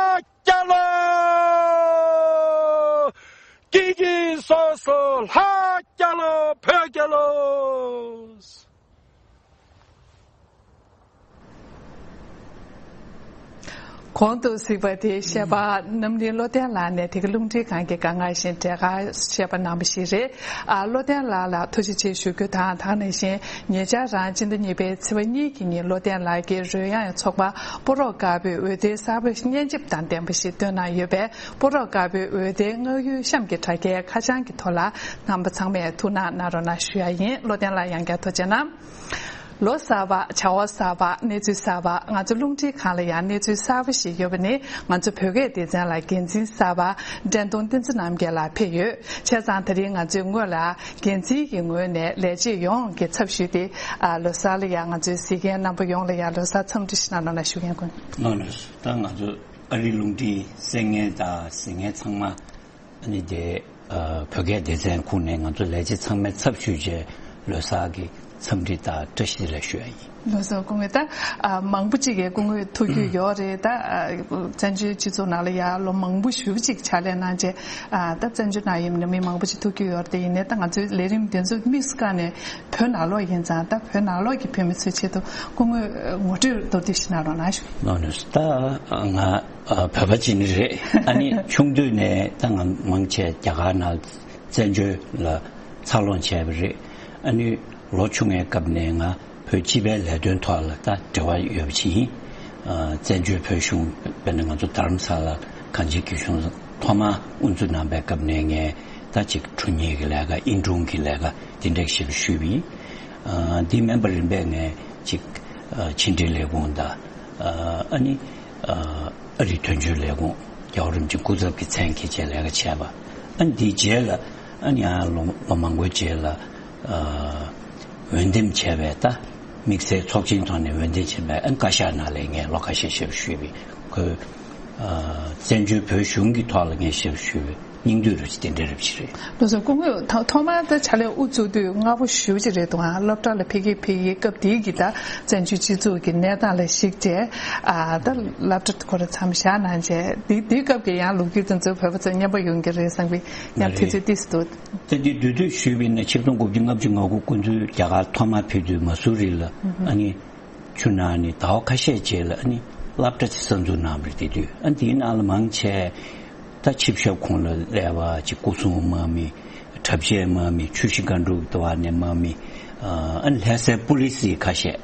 རྒྱལ་ལོ། ཀི་ཀི་སོ་སོ་ལྷ་རྒྱལ་ལོ། བོད་རྒྱལ་ལོ། གོང་དུ་གཟིགས་པ་དེ་གཞས་པ་རྣམ་གླིང་བློ་ལྡན་ལགས་ནས་དེ་ག་རླུང་འཕྲིན་ཁང་གི་ག་ང་བཞིན་བྲེ་ཀ་གཞས་པ་གནང་བ་ཞིག་རེད། ཨ། བློ་ལྡན་ལགས་ལ་ཐུགས་རྗེ་ཆེ་ཞུ་རྒྱུ་དང་། ད་ག་ནང་བཞིན་ཉེ་ཆར་རང་སྤྱི་ཟླ་གཉིས་པའི་ཚེས་པ་གཉིས་ཀྱི་ཉིན་བློ་ལྡན་ལགས་ཀྱིས་རོལ་དབྱངས་ཚོགས་པ་སྤོ་རོག་དཀར་པོའི་འོད་སྡེར་གསར་པ་བརྙན་ཆེབ་དང་ལྡན་པ་ཞིག་བཏོན་གནང་ཡོད་པས། སྤོ་རོག་དཀར་པོའི་འོད་སྡེར་བསྔགས་ཡུལ་གཤམ་གྱི་དྲ་རྒྱའི་ཁ་བྱང་གི་ཐོག་ལ་རྣམ་པ་ཚང་མས་ཐུགས་སྣང་གནང་རོགས་གནང་ཞུ་ཡ་ཡིན། བློ་ལྡན་ལགས་ཡང་བསྐྱར་ཐུགས་རྗེ་གནང་། ལོ་གསར་པ། བྱ་བ་གསར་པ། གནས་ཚུལ་གསར་པ། ང་ཚོ་རླུང་འཕྲིན་ཁང་ལ་ཡང་གནས་ཚུལ་གསར་པ་ཞིག་ཡོད་པ་ནི། ང་ཚོ་བོད་སྐད་སྡེ་ཚན་ལ་འགན་འཛིན་གསར་པ་འགྲན་གཏོང་བསྟན་འཛིན་རྣམ་རྒྱལ་ལགས་ཕེབས་ཡོད། བྱས་ཙང་ད་རིང་ང་ཚོའི་ངོས་ལ་འགན་འཛིན་གྱི་ངོས་ནས་ལས་བྱེད་ཡོངས་ཀྱི་ཚབ་ཞུས་ཏེ། ཨ། ལོ་གསར་ལ་ཡང་ང་ཚོའི་གཟིགས་མཁན་རྣམ་པ་ཡོངས་ལ་ཡང་ལོ་གསར་འཚམས་འདྲི་ཞུ་གནང་རོགས་གནང་ཞུ་མཁན་ཀུན། ལགས་ནས་ད་ང་ཚོ་ཨ་རི་རླུང་འཕྲིན་གསན་མཁན་དང་གཟིགས་མཁན་ཚང་མ། ཨ་ནི་དེ། ཨ། བོད་སྐད་སྡེ་ཚན་ཁོངས་ནས་ང་ཚོ་ལས་བྱེད་ཚང་མའི་ཚབ་ཞུས་བྱས་ལོ་གསར་གྱི་འཚམས་འདྲི་དང་བཀྲ་ཤིས་བདེ་ལེགས་ཞུ་ཡ་ཡིན། ལགས་སོ། སྐུ་ངོ། ད། ཨ། མང་པོ་ཅིག་གིས་སྐུ་ངོ་ཐུག་རྒྱུ་ཡོད་རེད། ད། ཨ། བཙན་བྱོལ་སྤྱི་ཚོགས་ནང་ལ་ཡ་ལོ་མང་པོ་ཞེ་པོ་ཅིག་ཕྱག་ལས་གནང་བྱས། ཨ། ད་བཙན་བྱོལ་ནང་ཡིན་ན་མི་མང་པོ་ཅིག་ཐུག་རྒྱུ་ཡོད་རེད། དེ་ཡིན་ནའི་ད་ང་ཚོའི་ལས་རིམ་དེ་ཚོ་དམིགས་སུ་བཀར་ནས་བོད་ནང་ལོགས་ཡིན་ཙང་། ད་བོད་ནང་ལོགས་ཀྱི་བོད་མི་ཚོའི་ཆེད་དུ་སྐུ་ངོ་ངོ་སྤྲོད་མདོར་བསྡུས་ཤིག་གནང་རོགས་གནང་ཞུ། ལགས་ནས་ད་ང་། ཨ། བོད་པ་ཅིག་ནི་རེད། ཨ་ནི་ཆུང་དུས་ནས་ད་ང་མང་ཆེ་རྒྱ་གར་ནང་བཙན་བྱོལ་ལ་འཚར་ལོངས་བྱས་པ་རེད། ཨ་ནི་ལོ་ཆུང་བའི་སྐབས་ནས་ང་བོད་སྤྱི་པའི་ལས་དོན་ཐོག་ལ་ད་འབྲེལ་བ་ཡོད་པ་ཅིག་ཡིན། ཨ། བཙན་བྱོལ་བོད་གཞུང་། དཔེར་ན་ང་ཚོ་རྡ་རམ་ས་ལ་གངས་ཅན་སྐྱིད་གཤོངས་ཐོག་མར་དབུ་འཛུགས་གནང་པའི་སྐབས་ནས་ངས་ད་ཅིག་དྲུང་ཉིད་ཀྱི་ལས་ཀ། ཨིན་དྲུང་གི་ལས་ཀ་དེ་འདྲ་ཞིག་ཞུས་པ་ཡིན། ཨ། འདི་མིན་པ་རིམ་པས་ངས་ཅིག་ཨ། ཕྱི་འབྲེལ་ལས་ཁུངས་དང་། ཨ། ཨ་ནི། ཨ། ཨ་རིའི་དོན་གཅོད་ལས་ཁུངས་རྒྱལ་བ་རིན་པོ་ཆེའི་སྐུ་ཚབ་ཀྱི་མཚན་འཁྱེར་བྱས་ལས་ཀ་བྱས་པ། ཨ་ནི་དེའི་རྗེས་ལ། ཨ་ནི་ཡང་ལོ་ལོ་མང་པོའི་རྗེས་ལ། ཨ། འོས་འདེམས་བྱས་པའི་ད་དམིགས་བསལ་ཚོགས་ཆེན་ཐོག་ནས་འོས་འདེམས་བྱས་པའི་ཨ་ནི་བཀའ་ཤག་ནང་ལ་ངས་ལོ་ཁ་ཤས་ཞབས་ཞུས་པའི་ཁོས་ཨ་བཙན་བྱོལ་བོད་གཞུང་གི་ཐོག་ལ་ངས་ཞབས་ཞུས་པའི་སྙིང་བསྡུས་རབ་ཅིག་དེ་འདྲ་རབ་ཅིག་རེད། ལགས་སོ། སྐུ་ངོས་ཐོག་ཐོག་མར་ད་ཕྱག་ལས་དབུ་བཙུགས་དུས་སྔ་པོ་ཞེ་པོ་ཅིག་རེད་འདུག་ཨ། སློབ་གྲྭ་ལ་ཕེབས་ཀྱི་ཕེབས་ཀྱི་སྐབས་དེའི་གི་ད་བཙན་བྱོལ་སྤྱི་ཚོགས་ཀྱི་གནས་སྟངས་ལ་གཞིགས་བྱས་ཨ་ད་སློབ་གྲྭ་ཁོ་ར་མཚམས་བཞག་གནང་བྱས་དེ་དེའི་སྐབས་ཀྱི་ཡང་ལོ་རྒྱུས་དེ་ཚོ་བོད་པ་ཚོ་སྙན་པོ་ཡོང་གི་རེད་བསམ་པའི་ཡང་དུས་ཚོད་ཏིས་འདུག་ད་འདི་བསྡུས་བསྡུས་ཞུས་པ་ཡིན་ན་ཆིག་སྟོང་དགུ་བརྒྱ་ལྔ་བཅུ་ང་དགུ་སྐུ་མདུན་རྒྱ་གར་ཐོག་མར་ཕེབས་དུས་མ་སུ་རི་ལ་ཨ་ནི་ཆུ་ནང་ནས་ཟླ་བ་ཁ་ཤས་རྗེས་ལ་ཨ་ནི་སློབ་གྲྭ་ཅིག་གསར་འཛུགས་གནང་བ་རེད། དེ་དུས་ཨ་འདིའི་ནང་ལ་མང་ཆེ་ད་ཆིབས་ཞབས་ཁོང་ལ་སླེབས་པ་ཅིག་སྐུ་སྲུང་དམག་མི་གྲྭ་ཆས་དམག་མི་ཆུ་བཞི་སྒང་དྲུག་ལྟ་བ་ནས་དམག་མི་ཨ་ནི་ལྷ་སའི་པུ་ལི་སི་ཁ་ཤས།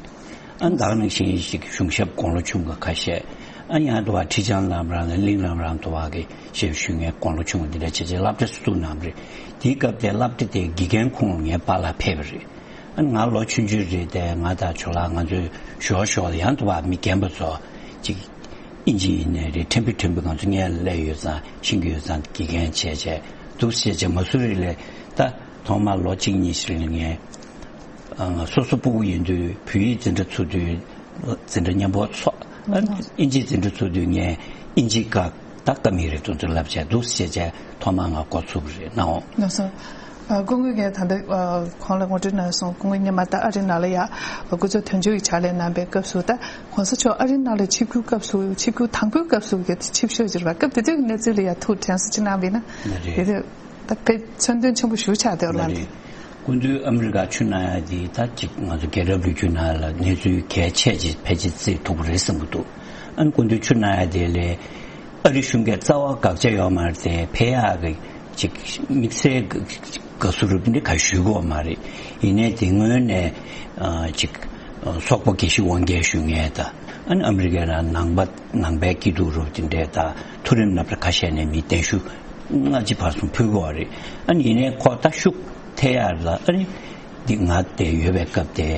ཨ་ནི་ད་ག་ནང་བཞིན་ཞིག་གཞུང་ཞབས་དགུང་ལོ་ཆུང་བ་ཁ་ཤས། ཨ་ནི་ཡང་དུ་བ་ཁྲི་བྱང་ལམ་རིམ་ལ་གླིང་ལམ་རིམ་དུ་བ་གི་ཞབས་ཞུ་མཁན་དགུང་ལོ་ཆུང་བ་འདི་འདྲ་བྱས་རྗེས་སློབ་གྲྭ་སུ་བཙུགས་གནང་བ་རེད། དེའི་སྐབས་དེ་སློབ་གྲྭ་དེའི་དགེ་རྒན་ཁོང་ངའི་པཱ་ལགས་ཕེབས་པ་རེད། ཨ་ནི་ང་ལོ་ཆུང་ཆུང་རེད་དེ་ང་དང་ཇོ་ལགས་ང་ཚོའི་ཞོར་ཞོར་ལ་ཡང་དུ་བ་མི་རྒན་པ་ཚོ་ཅིག་ཨིན་ཇི་ཡིན་ནའི་རེད་ཕྲན་བུ་ཕྲན་བུ་ང་ཚོ་སྔོན་ལ་སླེབས་ཡོད་ཙང་ཤེས་ཀྱི་ཡོད་ཙང་དགེ་རྒན་བྱས་བྱས་འདུག་བྱས་བྱས་མ་སུ་རི་ལ་ད་ཐོག་མར་ལོ་གཅིག་གཉིས་ཤིག་ལ་ངས། ཨ་སོ་སོ་སྤུ་གུ་ཡིན་དུས་བོད་ཡིག་འཛིན་གྲྭ་ཚུགས་དུས་འཛིན་གྲྭ་མཉམ་པོ་ཚོགས། ཨ་ཨིན་ཇི་འཛིན་གྲྭ་ཚུགས་དུས་ངས་ཨིན་ཇི་སྐད་ད་ཀ་མེད་རེད་དུ་དུ་ལབ་བྱས་འདུག་བྱས་བྱས་ཐོག་མར་ང་འགོ་ཚུགས་པ་རེད་ནའོ། ལགས་སོ། ཨ་སྐུ་ངོ་གིས་ད་ལྟ་ཨ་ཁོང་ལ་ངོ་སྤྲོད་གནང་སོང་། སྐུ་ངོ་སྔོན་མ་ད་ཨ་རིའི་ནང་ལ་ཡ་སྐུ་ཚབ་དོན་གཅོད་ཀྱི་ཕྱག་ལས་གནང་པའི་སྐབས་སུ་ད་གོང་ས་མཆོག་ཨ་རིའི་ནང་ལ་ཆིབས་བསྒྱུར་སྐབས་སུ་ཆིབས་བསྒྱུར་དང་པོའི་སྐབས་སུ་གི་ཆིབས་ཞབས་ཅིག་རེད་པ། སྐབས་དེ་དུས་ཀྱི་གནས་ཚུལ་ལ་ཡ་ཐུགས་དྲན་གསོ་ཅིག་གནང་བས་ན་རེད། དེ་དུས། ད་དཔེ་མཚོན་དོན་ཆེན་པོ་ཞིག་ཆགས་བསྡད་ཡོད་རེད། སྐུ་མདུན་ཨ་མི་རི་ཀ་ཕྱིར་གནང་ཡ་དེ་ད་ཅིག་ང་ཚོ་རྒྱལ་རབས་ལོ་རྒྱུས་ནང་ལ་གནས་ཚུལ་གལ་ཆེ་ཅིག་ཕལ་ཆེར་བརྩི་ཐུབ་ཀྱི་རེད་བསམ་གྱི་འདུག་ཨ་ནི་སྐུ་མདུན་ཕྱིར་གནང་ཡ་དེ་ལས་ཨ་རི་གཞུང་གིས་རྩ་བ་དགག་བྱ་ཡོད་མ་རེད་དེ་ཕེབས་ཡག་གི་ཅིག་དམིགས་བསལ་དགའ་བསུ་རུ་འདི་ག་ཞུ་གི་ཡོད་མ་རེད། ཡིན་ནའི་དེ་སྔོན་ནས་ཅིག་སོག་པོ་དགེ་བཤེས་དབང་རྒྱལ་ཞུ་མཁན་དང་ཨ་ནི་ཨ་མི་རི་ཀའི་ནང་ནང་པ་ནང་པའི་སྐྱིད་སྡུག་རུ་དེ་འདྲས་དང་མཐོ་རིམ་རྣམ་པ་ཁ་ཤས་ནས་མི་གདན་ཞུ། སྔ་ཕྱི་བར་གསུམ་ཕུལ་དགོས་པ་རེད། ཨ་ནི་ཡིན་ནའི་ཁོ་ད་ཤུགས་ཐེབས་ཡག་ལ་ཨ་ནི་འདི་ང་དེ་ཡོད་པའི་སྐབས་དེ་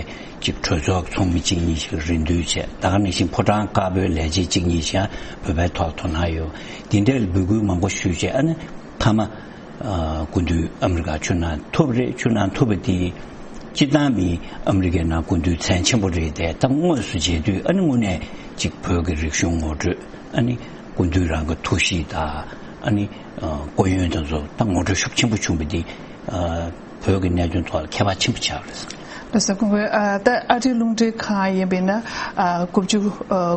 ཅིག་གྲོས་ཚོགས་ཚོགས་མི་གཅིག་གཉིས་ཤིག་རེ་འདུན་བྱས་ད་ག་ནང་བཞིན་ཕོ་བྲང་དཀར་པོའི་ལས་བྱེད་གཅིག་གཉིས་ཤིག་བོད་པའི་ཐོག་དོ་སྣང་ཡོད་འདི་འདྲའི་འབོད་སྐུལ་མང་པོ་ཞུས་བྱས་ཨ་ནི་མཐའ་མ་སྐུ་མདུན་ཨ་མི་རི་ཀ་ཕྱིར་གནང་ཐུབ་རེད། ཕྱིར་གནང་ཐུབ་པ་དེ་སྤྱིར་བཏང་མི་ཨ་མི་རི་ཀའི་ནང་སྐུ་མདུན་མཚན་ཆེན་པོ་རེད་དེ་ད་དངོས་སུ་མཇལ་དུས་ཨ་ནི་དངོས་གནས་ཅིག་བོད་ཀྱི་རིག་གཞུང་ངོ་སྤྲོད། ཨ་ནི་སྐུ་མདུན་རང་གི་ཐུགས་གཤིས་དང་ཨ་ནི་སྐུ་ཡོན་དེ་ཚོ་ད་ངོ་སྤྲོད་ཤུགས་ཆེན་པོ་བྱུང་བ་འདི་བོད་ཀྱི་གནད་དོན་ཐོག་ལ་ཁྱད་པར་ཆེན་པོ་ཆགས་རེད། ལགས་སོ། སྐུ་ངོ་ད་ཨ་རིའི་རླུང་འཕྲིན་ཁང་ཡིན་པས་ན་དགུ་བཅུ་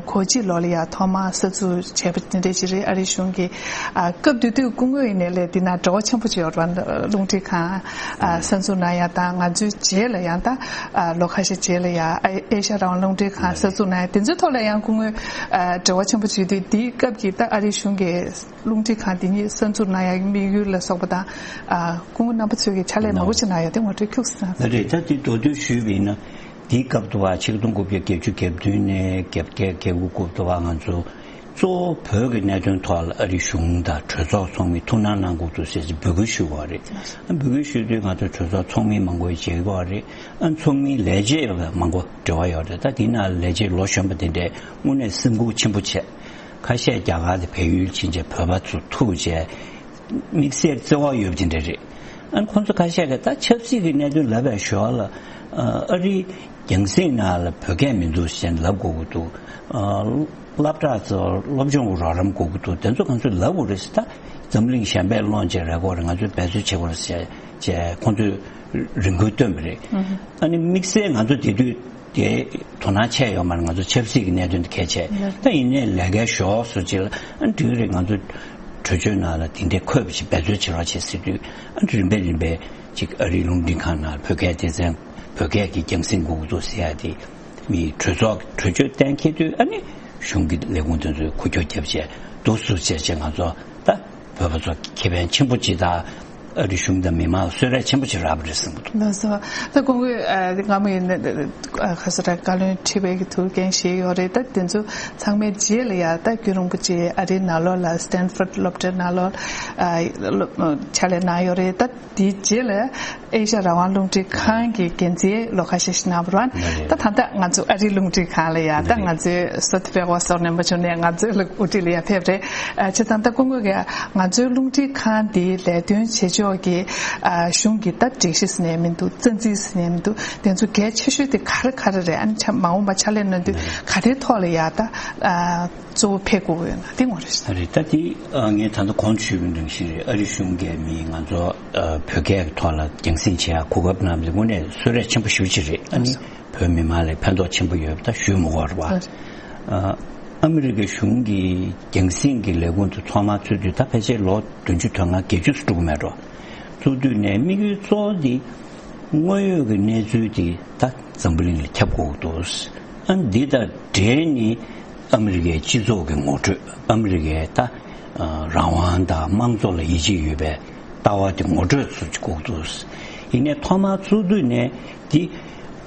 གོ་གཅིག་ལོ་ལ་ཡང་ཐོག་མར་གསར་འཛུགས་བྱས་པ་དེ་འདྲ་ཞིག་རེད། ཨ་རིའི་གཞུང་གིས་སྐབས་དེ་དུས་སྐུ་ངོ་ཡིན་ནའི་ལས་འདི་ན་འབྲེལ་བ་ཆེན་པོ་ཅིག་ཡོད་རེད་པ། རླུང་འཕྲིན་ཁང་གསར་འཛུགས་གནང་ཡ་དང་ང་ཚོའི་རྗེས་ལ་ཡང་ད་ལོ་ཁ་ཤས་རྗེས་ལ་ཡང་ཨེ་ཤ་ཡ་རང་དབང་རླུང་འཕྲིན་ཁང་གསར་འཛུགས་གནང་ཡ་དེ་ཚོའི་ཐོག་ལ་ཡང་སྐུ་ངོས་འབྲེལ་བ་ཆེན་པོ་བྱེད་དུས་དེའི་སྐབས་ཀྱི་ད་ཨ་རིའི་གཞུང་གིས་རླུང་འཕྲིན་ཁང་དེ་ཉིད་གསར་འཛུགས་གནང་ཡག་གི་དམིགས་ཡུལ་ལ་སོགས་པ་དང་སྐུ་ངོ་རྣམ་པ་ཚོས་ཀྱི་ཕྱག་ལས་མང་པོ་ཅིག་གནང་ཡོད་དེ་ངོ་སྤྲོད་ཁྱུག་ཙམ་གནང་། ལགས་རེད། ད་དེ་མདོར་བསྡུས་ཞུས་པ་ཡིན་ན་དེའི་སྐབས་དུ་བ་ཆིག་སྟོང་དགུ་བརྒྱ་བརྒྱད་ཅུ་གྱ་བདུན་ནས་བརྒྱད་བརྒྱད་དགུ་སྐབས་དུ་བ་ང་ཚོ་གཙོ་བོ་བོད་ཀྱི་གནད་དོན་ཐོག་ལ་ཨ་རིའི་གཞུང་དང་གྲོས་ཚོགས་ཚོགས་མི་ཐུགས་སྣང་གནང་དགོས་འདུག་ཟེར་ཅིག་འབོད་སྐུལ་ཞུས་པ་རེད། ཨ་འབོད་སྐུལ་ཞུས་དུས་ང་ཚོ་གྲོས་ཚོགས་ཚོགས་མི་མང་པོ་ཞིག་མཇལ་གྱི་ཡོད་རེད། ཨ་ཚོགས་མིའི་ལས་བྱེད་མང་པོ་འབྲེལ་བ་ཡོད་རེད། ད་དེ་ན་ལས་བྱེད་ལོ་གཞོན་པ་དེ་འདྲས་དངོས་གནས་སེམས་ཁུར་ཆེན་པོ་བྱས། ཁ་ཤས་རྒྱ་གར་དུ་བལ་ཡུལ་ཕྱིན་བྱས་བོད་པ་ཚོ་ཐུག་བྱས་དམིགས་བསལ་བརྩེ་བ་ཡོད་པ་དེ་འདྲ་རེད། ཨ་ཁོང་ཚོ་ཁ་ཤས་ཀྱིས་ད་ཆབ་སྲིད་ཀྱི་གནད་དོན་ལབ་པའི་ཞོར་ལ་ཨ་རིའི་རྒྱང་སྲིང་ནང་ལ་བོད་སྐད་མི་འདུག་ཟེར་ལབ་དགོས་ཀྱི་འདུག་ཨ་སློབ་གྲྭ་ཚོ་སློབ་སྦྱོང་གི་རོགས་རམ་དགོས་ཀྱི་འདུག་དེ་ཚོ་ཁོང་ཚོས་ལབ་དགོས་རེད་ཟེར། ད་འཛམ་གླིང་གཞན་པས་སློང་བྱས་རེད་དགོས་རེད། ང་ཚོས་འབད་རྩོལ་བྱེད་དགོས་རེད་ཟེར་བྱས་ཁོང་ཚོས་རེ་སྐུལ་བཏོན་པ་རེད། ཨ་ནི་དམིགས་བསལ་ང་ཚོ་དེ་དུས་དེ་དོ་སྣང་ཆེ་ཡོད་མ་རེད། ང་ཚོ་ཆབ་སྲིད་ཀྱི་གནད་དོན་དེ་གལ་ཆེ། ད་ཡིན་ནའི་ལས་ཀའི་ཞོགས་སུ་ཅིག་ལ་ཨ་འགྲིག་རེད། ང་ཚོ་གྲོས་ཆོད་ནང་ལ་དེ་འདྲའི་འཁོད་པ་ཞིག་འབད་རྩོལ་བྱེད་རོགས་བྱེད་ཟེར་དུས་ཨ་རིམ་པས་རིམ་པས་ཅིག་ཨ་རིའི་རླུང་འཕྲིན་ཁང་ནང་བོད་སྐད་སྡེ་ཚན་བོད་སྐད་ཀྱི་རྒྱང་སྲིང་འགོ་འཛུགས་ཟེར་ཡ་དེ་མི་གྲོས་ཚོགས་གྲོས་ཆོད་གཏན་འཁེལ་དུས་ཨ་ནི་གཞུང་གི་ལས་ཁུངས་དེ་ཚོས་འགུལ་སྐྱོད་བརྒྱབ་བྱས་འདུག་སུ་བྱས་བྱས་ང་ཚོ་ད། བོད་པ་ཚོ་ཁེ་ཕན་ཆེན་པོ་ཅིག་དང་ཨ་རི་གཞུང་དང་མི་མང་གསོལ་རས་ཆེན་པོ་ཅིག་རག་པ་རེད་བསམ་གྱི་འདུག་ལགས་སོ། ད་སྐུ་ངོས་ཨ་སྔ་མོ་ཡིན་ན་ཨ་ཁ་ས་ར་བཀའ་བློན་ཁྲི་པའི་གི་ཐུགས་འགན་བཞེས་ཡོད་རེད། ད་དེ་ཚོ་ཚང་མའི་རྗེས་ལ་ཡ་ད་རྒྱུན་རིང་པོ་ཅིག་ཨ་རིའི་ནང་ལོགས་ལ་སི་ཏན་ཕོར་ཌི་སློབ་གྲྭའི་ནང་ལོགས་ཨ་སློབ་ཕྱག་ལས་གནང་ཡོད་རེད། ད་དེའི་རྗེས་ལ་ཨེ་ཤ་ཡ་རང་དབང་རླུང་འཕྲིན་ཁང་གི་འགན་འཛིན་ལོ་ཁ་ཤས་ཤིག་གནང་བ་རེད། ད་ད་ལྟ་ང་ཚོ་ཨ་རིའི་རླུང་འཕྲིན་ཁང་ལ་ཡ་ད་ང་ཚོའི་བསོད་བདེ་དཔལ་དབང་སོགས་རྣམ་པ་ཚོ་ནས་ང་ཚོའི་ལ་དབུ་ཁྲིད་ལ་ཡ་ཕེབས་རེད། ཨ་བྱས་ཙང་ད་སྐུ་ངོས་ཀྱིས་ང་ཚོའི་རླུང་འཕྲིན་ཁང་འདིའི་ལས་དོན་བྱེད་ཕྱོགས་ ཕྱོགས་ཀྱི་ཨ་གཞུང་གི་ད་སྒྲིག་གཞི་ཟེར་ནས་མི་འདུག་རྩ་འཛིན་ཟེར་ནས་མི་འདུག་དེ་ཚོ་གལ་ཆེ་ཤོས་དེ་ག་རེ་ག་རེ་རེད། ཨ་ནི་ཆ་མ་འོངས་པ་ཕྱག་ལས་གནང་དུས་ག་རེའི་ཐོག་ལ་ཡ་ད་ཨ་གཙོ་བོ་ཕེབས་དགོས་ཀྱི་ཡོད་ན་དེ་ངོ་རེད། རེད། ད་དེ་ཨ་ངས་ད་ལྟ་གོང་དུ་ཞུས་པའི་ནང་བཞིན་རེད། ཨ་རི་གཞུང་གིས་མི་ང་ཚོ་ཨ་བོད་སྐད་ཀྱི་ཐོག་ལ་རྒྱང་སྲིང་བྱེད་ཡ་གོ་སྐབས་གནང་བ་དེ་དངོས་གནས་གསོལ་རས་ཆེན་པོ་ཞེ་པོ་ཅིག་རེད། ཨ་ནི་བོད་མི་མང་ལ་ཕན་ཐོགས་ཆེན་པོ་ཡོད་པ་ད་ཞུས་མི་དགོས་རེད་བ། ཨ་རི་ཨ་མི་རི་ཀའི་གཞུང་གིས་རྒྱང་སྲིང་གི་ལས་ཁུངས་དེ་ཐོག་མར་ཚུགས་དུས་ད་ཕལ་ཆེར་ལོ་བདུན་ཅུ་དོན་ལྔ་བརྒྱད་ཅུ་ཙམ་འགྲོ་གི་མེད་འགྲོ། ཚུགས་དུས་ནས་དམིགས་ཡུལ་གཙོ་བོ་དེ་དངོས་ཡོད་ཀྱི་གནས་ཚུལ་དེ་ད་འཛམ་བུ་གླིང་ལ་ཁྱབ་དགོས་ཀྱི་འདུག་ཨ་འདི་དང་འབྲེལ་ནས་ཨ་མི་རི་ཀའི་སྤྱི་ཚོགས་ཀྱི་ངོ་སྤྲོད། ཨ་མི་རི་ཀའི་ད་རང་དབང་དང་དམངས་གཙོ་ལ་ཡིད་ཆེས་ཡོད་པའི་ལྟ་བ་དེ་ངོ་སྤྲོད་ཚུལ་གཅིག་དགོས་འདུག་ཡིན་ནའི་ཐོག་མར་ཚུགས་དུས་ནས་འདི་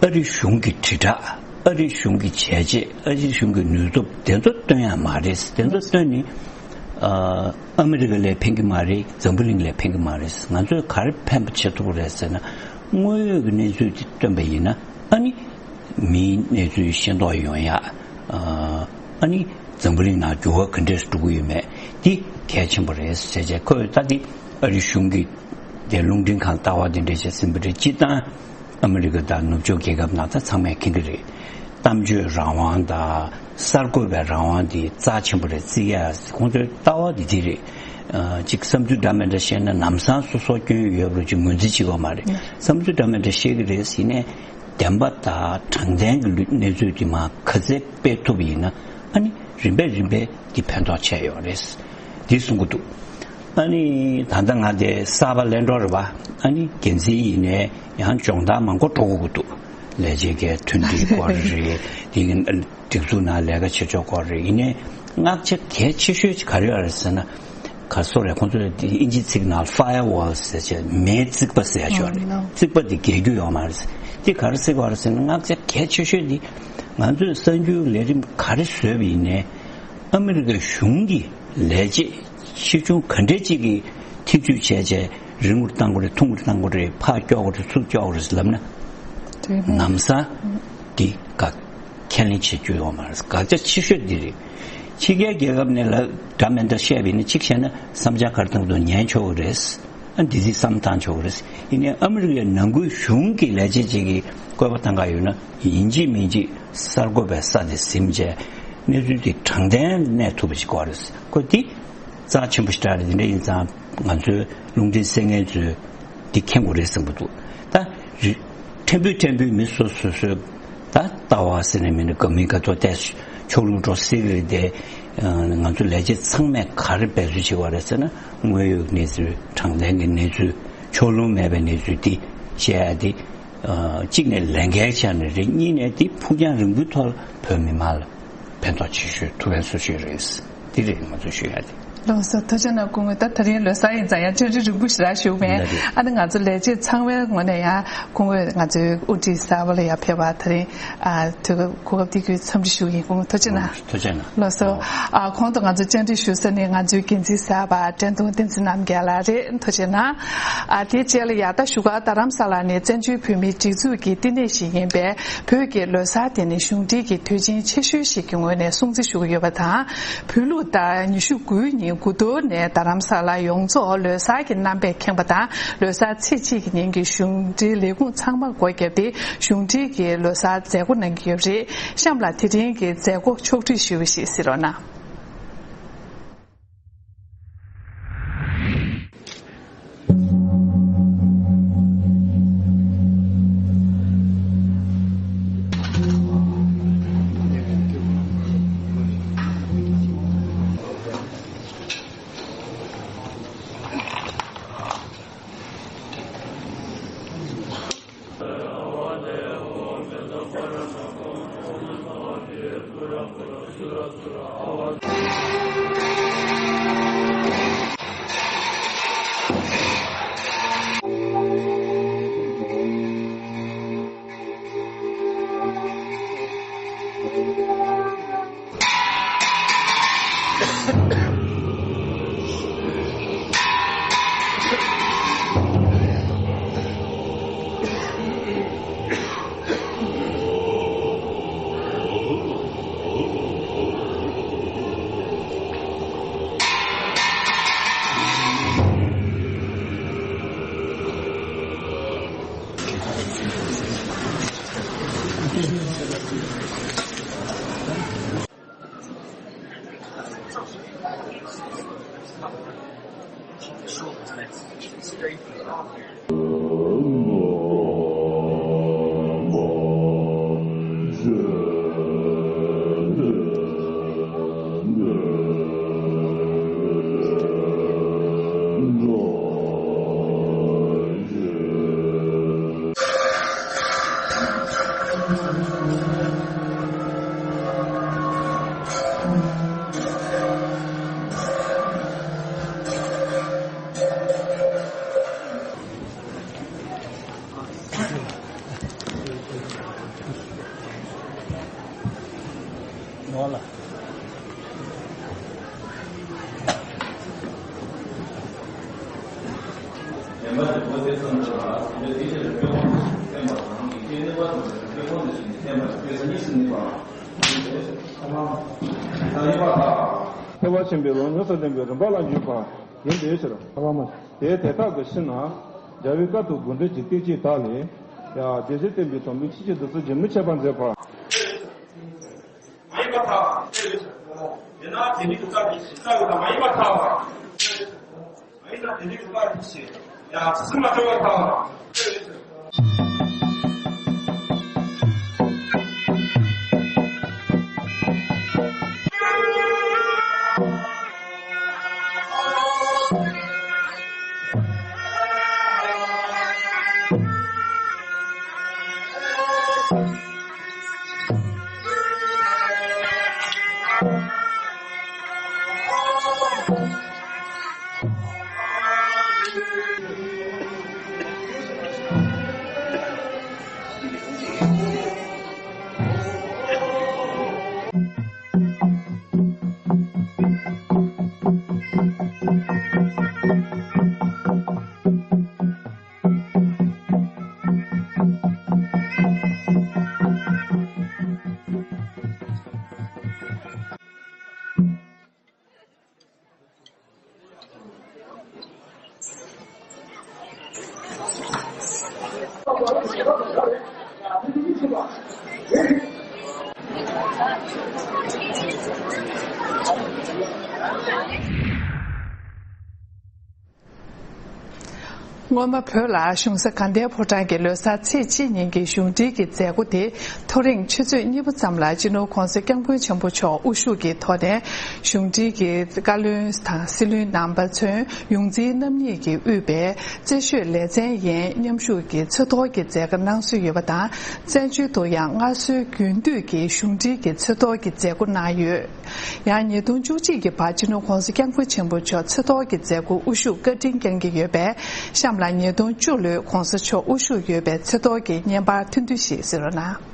ཨ་རི་གཞུང་གི་དྲིལ་བསྒྲགས། ཨ་རི་གཞུང་གི་བྱས་རྗེས། ཨ་རི་གཞུང་གི་ནུས་སྟོབས་དེ་ཚོ་སྟོན་ཡ་མ་རེད། དེ་ཚོ་སྟོན་ནས་ཨ་ཨ་མི་རི་ཀ་ལ་ཕན་གྱི་མ་རེད། འཛམ་བུ་གླིང་ལ་ཕན་གྱི་མ་རེད། ང་ཚོས་ག་རེ་ཕན་པ་བྱེད་ཐུབ་ཀྱི་རེད་ཟེར་ན། དངོས་ཡོད་ཀྱི་གནས་ཚུལ་དེ་སྟོན་པ་ཡིན་ན་ཨ་ནི་མིའི་གནས་ཚུལ་ཤེས་རྟོགས་ཡོང་ཡ། ཨ་ནི་འཛམ་བུ་གླིང་ནང་འགྱུར་བ་ག་འདྲས་འགྲོ་གི་ཡོད་མེད་འདི་གལ་ཆེན་པོ་རེད་ཟེར་བྱས། ཁོས་ད་འདི་ཨ་རི་གཞུང་གི་དེ་རླུང་འཕྲིན་ཁང་ལྟ་བ་དེ་འདྲས་བྱས་ཟིན་པ་རེད། སྤྱིར་བཏང་ཨ་མི་རི་ཀ་དང་ནུབ་ཕྱོགས་རྒྱལ་ཁབ་ནང་ད་ཚང་མས་མཁྱེན་གྱི་རེད། གཏམ་བརྗོད་རང་དབང་དང་གསར་འགོད་པའི་རང་དབང་འདི་རྩ་ཆེན་པོ་རེད། བརྩི་ཡ་ཁོང་ཚོའི་ལྟ་བ་འདི་དེ་རེད། ཨ་གཅིག་བསམ་ཚུལ་འདྲ་མི་འདྲ་བཤད་ན་ལམ་སང་སོ་སོ་སྐྱོན་ཡོད་པ་རུ་ཅིག་ངོས་འཛིན་བྱེད་དགོས་མ་རེད། བསམ་ཚུལ་འདྲ་མི་འདྲ་བཤད་ཀྱི་རེད་ཟེར་ནས་བདེན་པ་དང་དྲང་བདེན་གྱི་ལུ་གནས་ཚུལ་འདི་མར་ག་ཚད་སྤེལ་ཐུབ་པ་ཡིན་ན་ཨ་ནི་རིམ་པས་རིམ་པས་འདི་ཕན་ཐོགས་ཆེ་ཡོད་རེད། འདི་གསུང་གི་འདུག་ཨ་ནི་ད་ལྟ་ང་དེ་གསར་པ་སླེབས་འགྲོ་རེད་པ། ཨ་ནི་འགན་འཛིན་ཡིན་ནའི་ཡང་སྦྱོང་བརྡར་མང་པོ་འགྲོ་དགོས་ཀྱི་འདུག་ལས་བྱེད་ཀྱི་མཐུན་སྒྲིལ་སྐོར་རེད། དེ་གི་སྒྲིག་འཛུགས་ནང་ལས་ཀ་བྱེད་ཕྱོགས་སྐོར་རེད། ཡིན་ནའི་བསྔགས་བྱ་གལ་ཆེ་ཤོས་ག་རེ་ཡོད་རེད་ཟེར་ན། ག་སོ་རེད། ཁོང་ཚོས་དེ་ཨིན་ཇི་ཚིག་ནང་ཕ་ཡར་ཝོལ་ཟེར་བྱས་མེའི་རྩིག་པ་ཟེར་ཡ་ཅིག་ཡོད་རེད། རྩིག་པ་དེ་རྒྱས་རྒྱུ་ཡོད་མ་རེད། དེ་ག་རེ་ཟེར་གྱི་ཡོད་རེད་ཟེར་ན། བསྔགས་བྱ་གལ་ཆེ་ཤོས་དེ་ང་ཚོས་གསར་འགྱུར་ལས་རིམ་ག་རེ་བཟོས་པ་ཡིན་ནའི་ཨ་མི་རི་ཀའི་གཞུང་གི་ལས་བྱེད་ཆེ་ཆུང་ག་འདྲས་ཅིག་གིས་ཐེ་ཇུས་བྱས་བྱས་རིང་པོར་བཏང་དགོས་རེད། ཐུང་ངུར་བཏང་དགོས་རེད། ཕར་སྐྱོག་དགོས་རེད། ཚུར་སྐྱོག་དགོས་རེད་ལབ་ན། དེ་ལམ་སང་འདི་དགག་ཁས་ལེན་བྱེད་རྒྱུ་ཡོད་མ་རེད། དགག་བྱ་ཆེ་ཤོས་འདི་རེད། ཕྱི་རྒྱལ་རྒྱལ་ཁབ་ནས་ལ་འདྲ་མི་འདྲ་བཤད་པ་ཡིན་ན་གཅིག་བཤད་ན་བསམ་འཆར་ག་རེ་བཏང་འདུག་ཉན་ཆོག་གི་རེད། ཨ་འདི་འདི་བསམ་བཏང་ཆོག་གི་རེད། ཡིན་ནའི་ཨ་མི་རི་ཀའི་ནང་ཁུལ་གཞུང་གི་ལས་བྱེད་ཅིག་གིས་བཀོད་པ་བཏང་ག་ཡོད་ན་ཡིན་གཅིག་མིན་གཅིག་གསར་འགོད་པའི་ས་དེ་ཟིན་བྱས་གནས་ཚུལ་དེ་དྲང་བདེན་གནས་ཐུབ་པ་ཞིག་དགོས་རེད། ཁོ་འདི་རྩ་ཆེན་པོ་ཞིག་རེད། དེ་འདྲ་ཡིན་ཙང་ང་ཚོའི་རླུང་འཕྲིན་གསན་མཁན་ཚོས་འདི་མཁྱེན་དགོས་རེད་བསམ་གྱི་འདུག་ད་རི་ཕྲན་བུ་ཕྲན་བུའི་མི་སོ་སོ་སོའི་ད་ལྟ་བ་ཟེར་ནས་མི་འདུག་དགའ་མིན་དགའ་ཐོག་བལྟས་ཕྱོགས་ལྷུང་འགྲོ་སྲིད་ཀྱི་རེད་དེ། ང་ཚོ་ལས་བྱེད་ཚང་མས་ག་རེ་འབད་རྩོལ་བྱེད་དགོས་རེད་ཟེར་ན། དངོས་ཡོད་གནས་ཚུལ། དྲང་བདེན་གྱི་གནས་ཚུལ། ཕྱོགས་ལྷུང་མེད་པའི་གནས་ཚུལ་འདི་བཤད་ཡ་འདི། གཅིག་ནས་ལས་འགན་ཆ་ནས་རེད། གཉིས་ནས་འདི་ཕུགས་རྒྱང་རིང་པོའི་ཐོག་ལ་བོད་མི་མང་ལ་ཕན་ཐོགས་ཆེ་ཤོས་ཐུབ་པའི་བཟོ་ཤེས་རེད། འདི་རེད་ང་ཚོ་ཞུ་ཡ་དེ། ལགས་སོ། ཐུགས་རྗེ་གནང་སྐུ་ངོ། ད་དེ་རིང་ལོ་གསར་ཡིན་ཙང་ཡང་བཅར་འདྲི་རིང་པོ་ཞིག་རག་ཞུ་བས། ལགས་རེད། ཨ་ནི་ང་ཚོ་ལས་བྱེད་ཚང་མའི་ངོས་ནས་ཡང་སྐུ་ངོ་ང་ཚོའི་དབུ་ཁྲིད་གསར་པ་ལ་ཡང་ཕེབས་པ་དེ་རིང་ཨ་དུས་སྐབས་གོ་སྐབས་འདི་བརྒྱུད་འཚམས་འདྲི་ཞུ་གི་ཡིན། སྐུ་ངོ་ཐུགས་རྗེ་གནང་། ཐུགས་རྗེ་གནང་། ལགས་སོ། ཨ་གོང་དུ་ང་ཚོ་བཅར་འདྲི་ཞུ་ས་ནི་ང་ཚོའི་འགན་འཛིན་གསར་པ་བཀྲས་མཐོང་བསྟན་འཛིན་རྣམ་རྒྱལ་ལགས་རེད། ཐུགས་རྗེ་གནང་། ཨ་དེ་རྗེས་ལ་ཡ་ད་བཞུགས་སྒར་རྡ་རམ་ས་ལ་ནས་བཙན་བྱོལ་བོད་མིའི་སྒྲིག་འཛུགས་ཀྱི་བསྟི་གནས་ཤིག་ཡིན་པས་བོད་ཀྱི་ལོ་གསར་དེ་ནི་གཞུང་འབྲེལ་གྱི་དུས་ཆེན་ཆེ་ཤོས་ཤིག་གི་ངོས་ནས་སྲུང་བརྩི་ཞུ་གི་ཡོད་པ་དང་། བོད་ལུགས་ཟླ་ཉི་ཤུ་དགུའི་ཉིན་དགུ་གཏོར་ནས་རྡ་རམ་ས་ལ་ཡོངས་རྫོགས་ལོ་གསར་གྱི་རྣམ་པས་ཁེངས་པ་དང་། ལོ་གསར་ཚེས་གཅིག་གི་ཉིན་གྱི་གཞུང་འབྲེལ་ལས་ཁུངས་ཚང་མ་སྒོ་བརྒྱབ་སྟེ་གཞུང་འབྲེལ་གྱི་ལོ་གསར་མཛད་སྒོ་གནང་གི་ཡོད་པ་རེད། གཤམ་ལ་དེ་རིང་གི་མཛད་སྒོ་ཕྱོགས་བསྒྲིགས་ཞུས་པ་ཞིག་གཟིགས་རོགས་གནང་། ནོར་ལ། ལན་པ་དེ་ཁོ་དེ་ཙམ་དུ་ལ་དེ་འདྲ་དེ་ཆེ་རུ་དཔེ་ཁོང་དུ་བསྟན་པ་དང་ཡིག་ཆའི་གནས་པ་ཙམ་དུ་དཔེ་ཁོང་དུ་ཞིག་ནས་བསྟན་པ་དཔེ་ས་གཉིས་སུ་གནས་པ། ཐ་མ་ཐ་ཡིན་པ་ཐ། ཐེག་པ་ཆེན་པོའི་ལམ་ཡོངས་སུ་བསྟན་པའི་རིམ་པ་ལ་འཇུག་པ་ཡིན་པའི་ཕྱིར། ཐ་མ་དེ་དེ་དག་གི་ཕྱིར་ན། རྒྱལ་བའི་བཀའ་ལྟར་དགོངས་འགྲེལ་གྱི་སྟེགས་གཅིག་དག་ལས། ཡ། སྡེ་སྲིད་བསྟན་པའི་དྲང་པོའི་ཆོས་ཀྱི་བདུད་རྩི་རྒྱུན་མི་འཆད་པར་མཛད་པ། མ་ཡིན་པ་ཐལ། དེས་ན་དེ་ནི་དུ་ལྟ་བའི་ཕྱིར། ལྟ་བའི་ལ་མ་ཡིན་པ་ཐལ། མ་ཡིན་ན་དེ་ནི་དུ་ལྟ་བའི་ཕྱིར། ཡང་ཕྱིར་མ་འབྱུང་བ་ཐལ། སྔོན་མ་བོད་ལ་གཞུང་ས་དགའ་ལྡན་ཕོ་བྲང་གི་ལོ་གསར་ཚེས་གཅིག་ཉིན་གྱི་གཞུང་འབྲེལ་གྱི་མཛད་སྒོ་དེ་ཐོ་རེངས་ཆུ་ཚོད་གཉིས་པ་ཙམ་ལ་སྤྱི་ནོར་༸གོང་ས་༸སྐྱབས་མགོན་ཆེན་པོ་མཆོག་དབུ་བཞུགས་ཀྱི་ཐོག་ནས་གཞུང་འབྲེལ་གྱི་བཀའ་བློན་དང་སྲིད་བློན་རྣམ་པ་ཚུན་ཡོངས་འཛིན་རྣམ་གཉིས་ཀྱིས་དབུས་པའི་རྩེ་ཤོད་ལེ་ཚན་ཡན་མཉམ་ཞུགས་ཀྱིས་ཚོན་གཏོར་གྱི་མཛད་སྒོ་གནང་སྲོལ་ཡོད་པ་དང་། བཙན་བྱོལ་དུ་ཡང་སྔར་སྲོལ་རྒྱུན་མཐུད་ཀྱིས་གཞུང་འབྲེལ་གྱི་ཚོན་གཏོར་གྱི་མཛད་སྒོ་གནང་ཡོད། ཡང་ཉིས་སྟོང་བཅུ་གཅིག་གི་བར་སྤྱི་ནོར་༸གོང་ས་༸སྐྱབས་མགོན་ཆེན་པོ་མཆོག་ཚོན་གཏོར་གྱི་མཛད་སྒོ་དབུ་བཞུགས་བཀའ་དྲིན་བསྐྱང་གི་ཡོད་པས། གཤམ་ལ་ཉིས་སྟོང་བཅུ་ལོའི་༸གོང་ས་མཆོག་དབུ་བཞུགས་ཡོད་པའི་ཚོན་གཏོར་གྱི་བརྙན་པར་ཐུང་ཐུང་ཞིག་གཟིགས་རོགས་གནང་།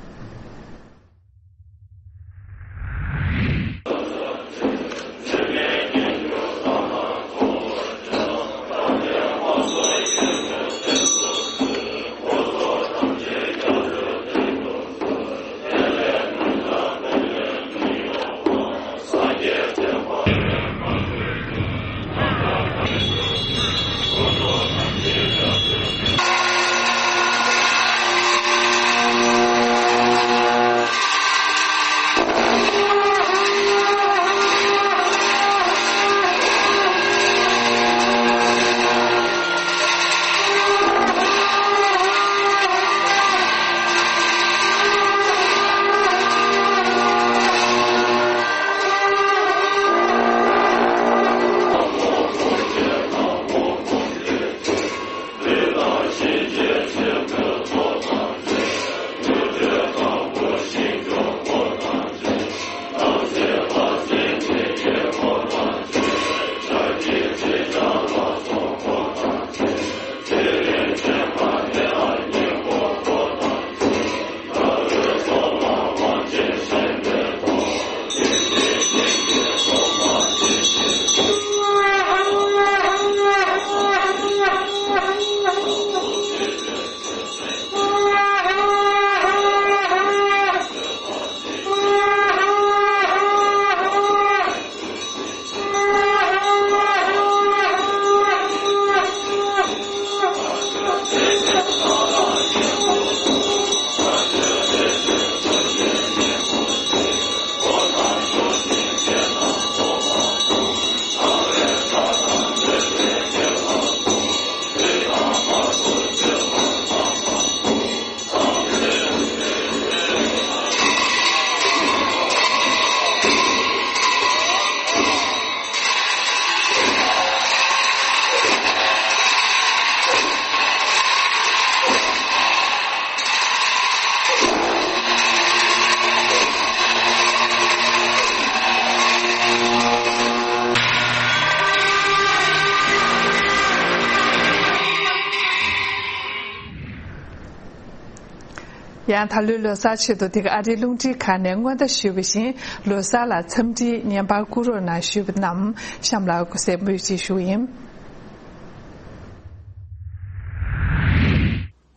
ཡང་ད་ལོའི་ལོ་གསར་ཆེད་དུ་དེ་ག་ཨ་རིའི་རླུང་འཕྲིན་ཁང་ནས་སྔོན་བརྡ་ཞུས་པ་བཞིན་ལོ་གསར་ལ་འཚམས་འདྲིའི་བརྙན་པར་བསྐུར་རོགས་གནང་ཞུས་པ་རྣམས་གཤམ་ལ་སྐུ་གཟུགས་མུས་ཅིག་ཞུ་ཡིན།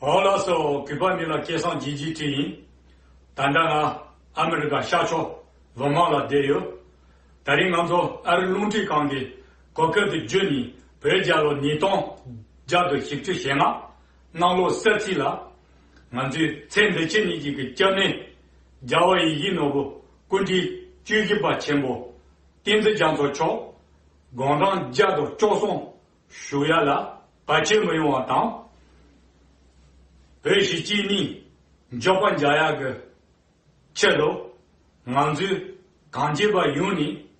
ཨོ་ལགས་སོ། གུས་པ་མི་ལ་སྐལ་བཟང་ཇི་ཇི་ཁྲི་ཡིན། ད་ལྟ་ང་ཨ་མི་རི་ཀ་ཤར་ཕྱོགས་ཝར་མ་ལ་བསྡད་ཡོད། ད་རིང་ང་ཚོ་ཨ་རི་རླུང་འཕྲིན་ཁང་གི་གོ་སྐབས་དེ་བརྒྱུད་ནས་བོད་རྒྱལ་ལོ་ཉིས་སྟོང་བརྒྱ་དང་བཞི་བཅུ་ཞེ་ལྔ་གནམ་ལོ་གསར་ཚེས་ལ་ང་ཚོས་ཚེ་འདི་ཕྱི་གཉིས་ཀྱི་གི་སྐྱབས་གནས་རྒྱལ་བ་ཡིད་བཞིན་ནོར་བུ་སྐུ་ཕྲེང་བཅུ་བཞི་པ་ཆེན་པོ་བསྟན་འཛིན་རྒྱ་མཚོ་མཆོག་དགུང་གྲངས་བརྒྱ་དང་བཅུ་གསུམ་བཞུགས་ཡ་ལ་བར་ཆད་མི་ཡོང་བ་དང་། བོད་གཞིས་བྱེས་གཉིས་འབྱོར་པ་འཇགས་ཡག་གི་ཆེད་དུ་ང་ཚོའི་གངས་ཅན་པ་ཡོངས་ནས་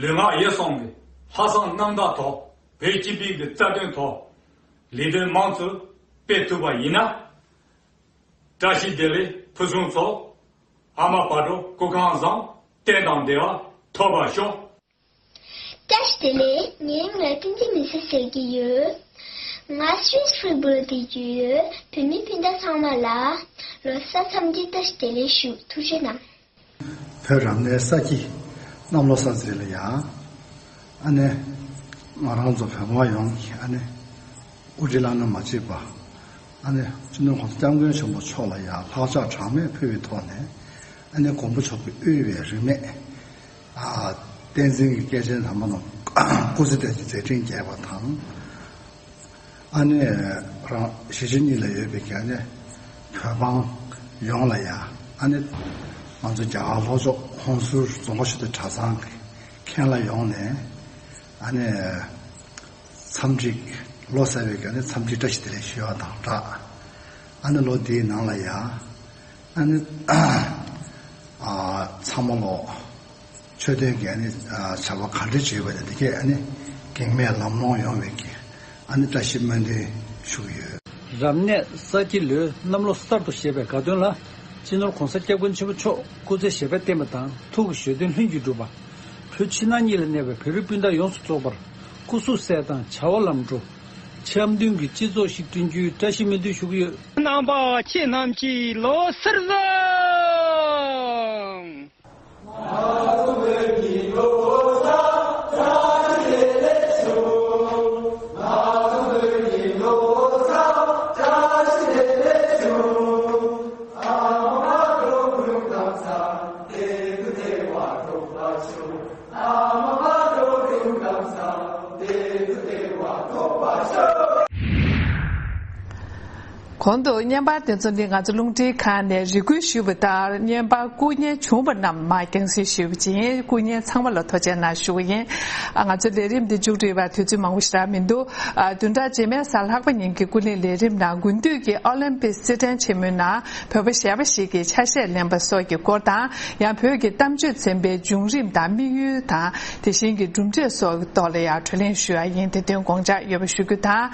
ལུས་ངག་ཡིད་གསུམ་གྱི་ལྷག་བསམ་རྣམ་དག་ཐོག་བོད་སྤྱི་པའི་གི་རྩ་དོན་ཐོག་ལས་དོན་མང་ཙམ་སྤེལ་ཐུབ་པ་ཡིན་ན། བཀྲ་ཤིས་བདེ་ལེགས། ཕུན་སུམ་ཚོགས། ཨ་མ་བག་དྲོ། སྐུ་ཁམས་བཟང་། བསྟན་དང་བདེ་བ་ཐོབ་པར་ཤོག། བཀྲ་ཤིས་བདེ་ལེགས། ངའི་མིང་ལ་བསྟན་འཛིན་མི་ཚེ་ཟེར་གྱི་ཡོད། ང་སུད་སི་ཧྥྲིས་སྦུག་ལ་བསྡད་ཀྱི་ཡོད། བོད་མི་སྤུན་ཟླ་ཚང་མ་ལ་ལོ་གསར་འཚམས་འདྲི་བཀྲ་ཤིས་བདེ་ལེགས་ཞུ། ཐུགས་རྗེ་གནང་། བོད་རབ་གནས་ས་སྐྱིད་གནམ་ལོ་གསར་ཚེས་ལ་ཡ། ཨ་ནེ། ང་རང་ཚོ་བོད་པ་ཡོངས་ཀྱིས་ཨ་ནེ། དབུ་ཁྲིད་བླ་ན་མ་མཆིས་པ། ཨ་ནེ་སྤྱི་ནོར་༸གོང་ས་༸སྐྱབས་མགོན་ཆེན་པོ་མཆོག་ལ་ཡང་ལྷག་ཆད་གྲངས་མེད་ཕུལ་བའི་ཐོག་ནས། ཨ་ནེ་མགོན་པོ་མཆོག་གིས་དབུས་པའི་རིས་མེད། ཨ། བསྟན་འཛིན་གྱི་སྐྱེས་ཆེན་དམ་པ་རྣམས་སྐུ་ཚེ་བརྟན་ཅིང་མཛད་འཕྲིན་རྒྱས་པ་དང་། ཨ་ནེ་རང་གཞིས་བྱེས་གཉིས་ལ་ཡོད་པའི་གི་ཨ་ནེ་བོད་འབངས་ཡོངས་ལ་ཡང་། ཨ་ནེ་ང་ཚོ་རྒྱ་གར་ལྷོ་ཕྱོགས་ཧོན་སུར་རྫོང་ཁག་ཆུ་སྟོད་གྲྭ་ཚང་གི་མཁན་བླ་ཡོངས་ནས། ཨ་ནེ་འཚམས་འདྲི། ལོ་གསར་བའི་གི་ཨ་ནེ་འཚམས་འདྲི་བཀྲ་ཤིས་བདེ་ལེགས་ཞུ་བ་དང་སྦྲགས། ཨ་ནེ་ལོ་འདིའི་ནང་ལ་ཡང་། ཨ་ནེ། ཨ། ཚང་མ་ལོ། ཆོས་དོན་གྱི་ཨ་ནི། ཨ། བྱ་བ་ག་འདྲ་བྱེད་པ་དེ་གས་ཨ་ནི་གེགས་མེད་ལམ་ལྷོང་ཡོང་བའི་གི་ཨ་ནི་བཀྲ་ཤིས་སྨོན་འདུན་ཞུ་གི་ཡོད། རབ་གནས་ས་སྐྱིད་ལོའི་གནམ་ལོ་གསར་དུ་བཞད་པའི་དགའ་སྟོན་ལ། སྤྱི་ནོར་༸གོང་ས་༸སྐྱབས་མགོན་ཆེན་པོ་མཆོག་སྐུ་ཚེ་ཞབས་པད་བརྟན་པ་དང་། ཐུགས་ཀྱི་བཞེད་དོན་ལྷུན་གྱིས་འགྲུབ་པ། བོད་ཕྱི་ནང་གཉིས་ལ་གནས་པའི་བོད་རིགས་སྤུན་ཟླ་ཡོངས་སུ་རྫོགས་པར་སྐུ་གཟུགས་གསལ་དང་བྱ་བ་ལམ་འགྲོ། འཆམ་མཐུན་གྱི་སྤྱི་ཚོགས་ཤིག་བསྐྲུན་རྒྱུའི་བཀྲ་ཤིས་སྨོན་འདུན་ཞུ་གི་ཡོད། རྣམ་པ་ཁྱེད་རྣམས་ཀྱི་ལོ་གསར་བཟང་། གོང་དུ་བརྙན་པར་དེ་ཚོ་ནི་ང་ཚོ་རླུང་འཕྲིན་ཁང་ནས་རེ་སྐུལ་ཞུས་པ་ལྟར། བརྙན་པར་བསྐུར་མཁན་བྱུང་བ་རྣམས་མར་རྒྱང་སྲིང་ཞུས་པ་ཅིན། བསྐུར་མཁན་ཚང་མ་ལ་ཐུགས་རྗེ་གནང་ཞུ་གི་ཡིན། ཨ། ང་ཚོའི་ལས་རིམ་འདི་མཇུག་སྒྲིལ་བར་དུས་ཚོད་མང་པོ་ཞིག་རག་མི་འདུག་ཨ། བདུན་ཕྲག་རྗེས་མའི་གཟའ་ལྷག་པ་ཉིན་གྱི་ཀུན་གླེང་ལས་རིམ་ནང་། དགུན་དུས་ཀྱི་ཨོ་ལིམ་པིག་རྩེད་འགྲན་ཆེན་མོའི་ནང་བོད་པ་གཞས་པ་ཞིག་གིས་ཆ་ཤས་ལེན་པ་སོགས་ཀྱི་སྐོར་དང་། ཡང་བོད་ཀྱི་གཏམ་བརྗོད་ཚན་པའི་བྱུང་རིམ་དང་དམིགས་ཡུལ་དང་། དེ་བཞིན་གྱི་གྲུབ་འབྲས་སོགས་ཀྱི་ཐོག་ལ་ཡང་གྲོས་གླེང་ཞུ་ཡ་ཡིན། དེ་དོན་དགོངས་འཇགས་ཡོད་པ་ཞུ་རྒྱུ་དང་།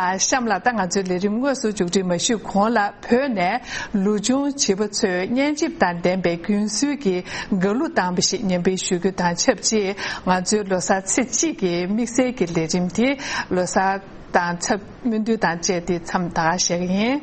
ཨ། གཤམ་ལ་ད་ང་ཚོའི་ལས་རིམ་དངོས་སུ་མཇུག་སྒྲིལ་མ་ཞུས་གོང་ལ། བོད་ནས་ལོ་ཆུང་བྱིས་པ་ཚོས་སྙན་འཇེབས་དང་ལྡན་པའི་རྒྱུན་སྲོལ་གྱི་དགའ་གླུ་བཏང་བ་ཞིག་ཉན་པའི་ཞུ་རྒྱུ་དང་ཆབས་ཅིག་ང་ཚོའི་ལོ་གསར་ཚེས་གཅིག་གི་དམིགས་བསལ་གྱི་ལས་རིམ་དེ་ལོ་གསར་དང་འཚམས། སྨོན་འདུན་དང་བཅས་ཏེ་མཚམས་ད་ག་བཞག་གི་ཡིན།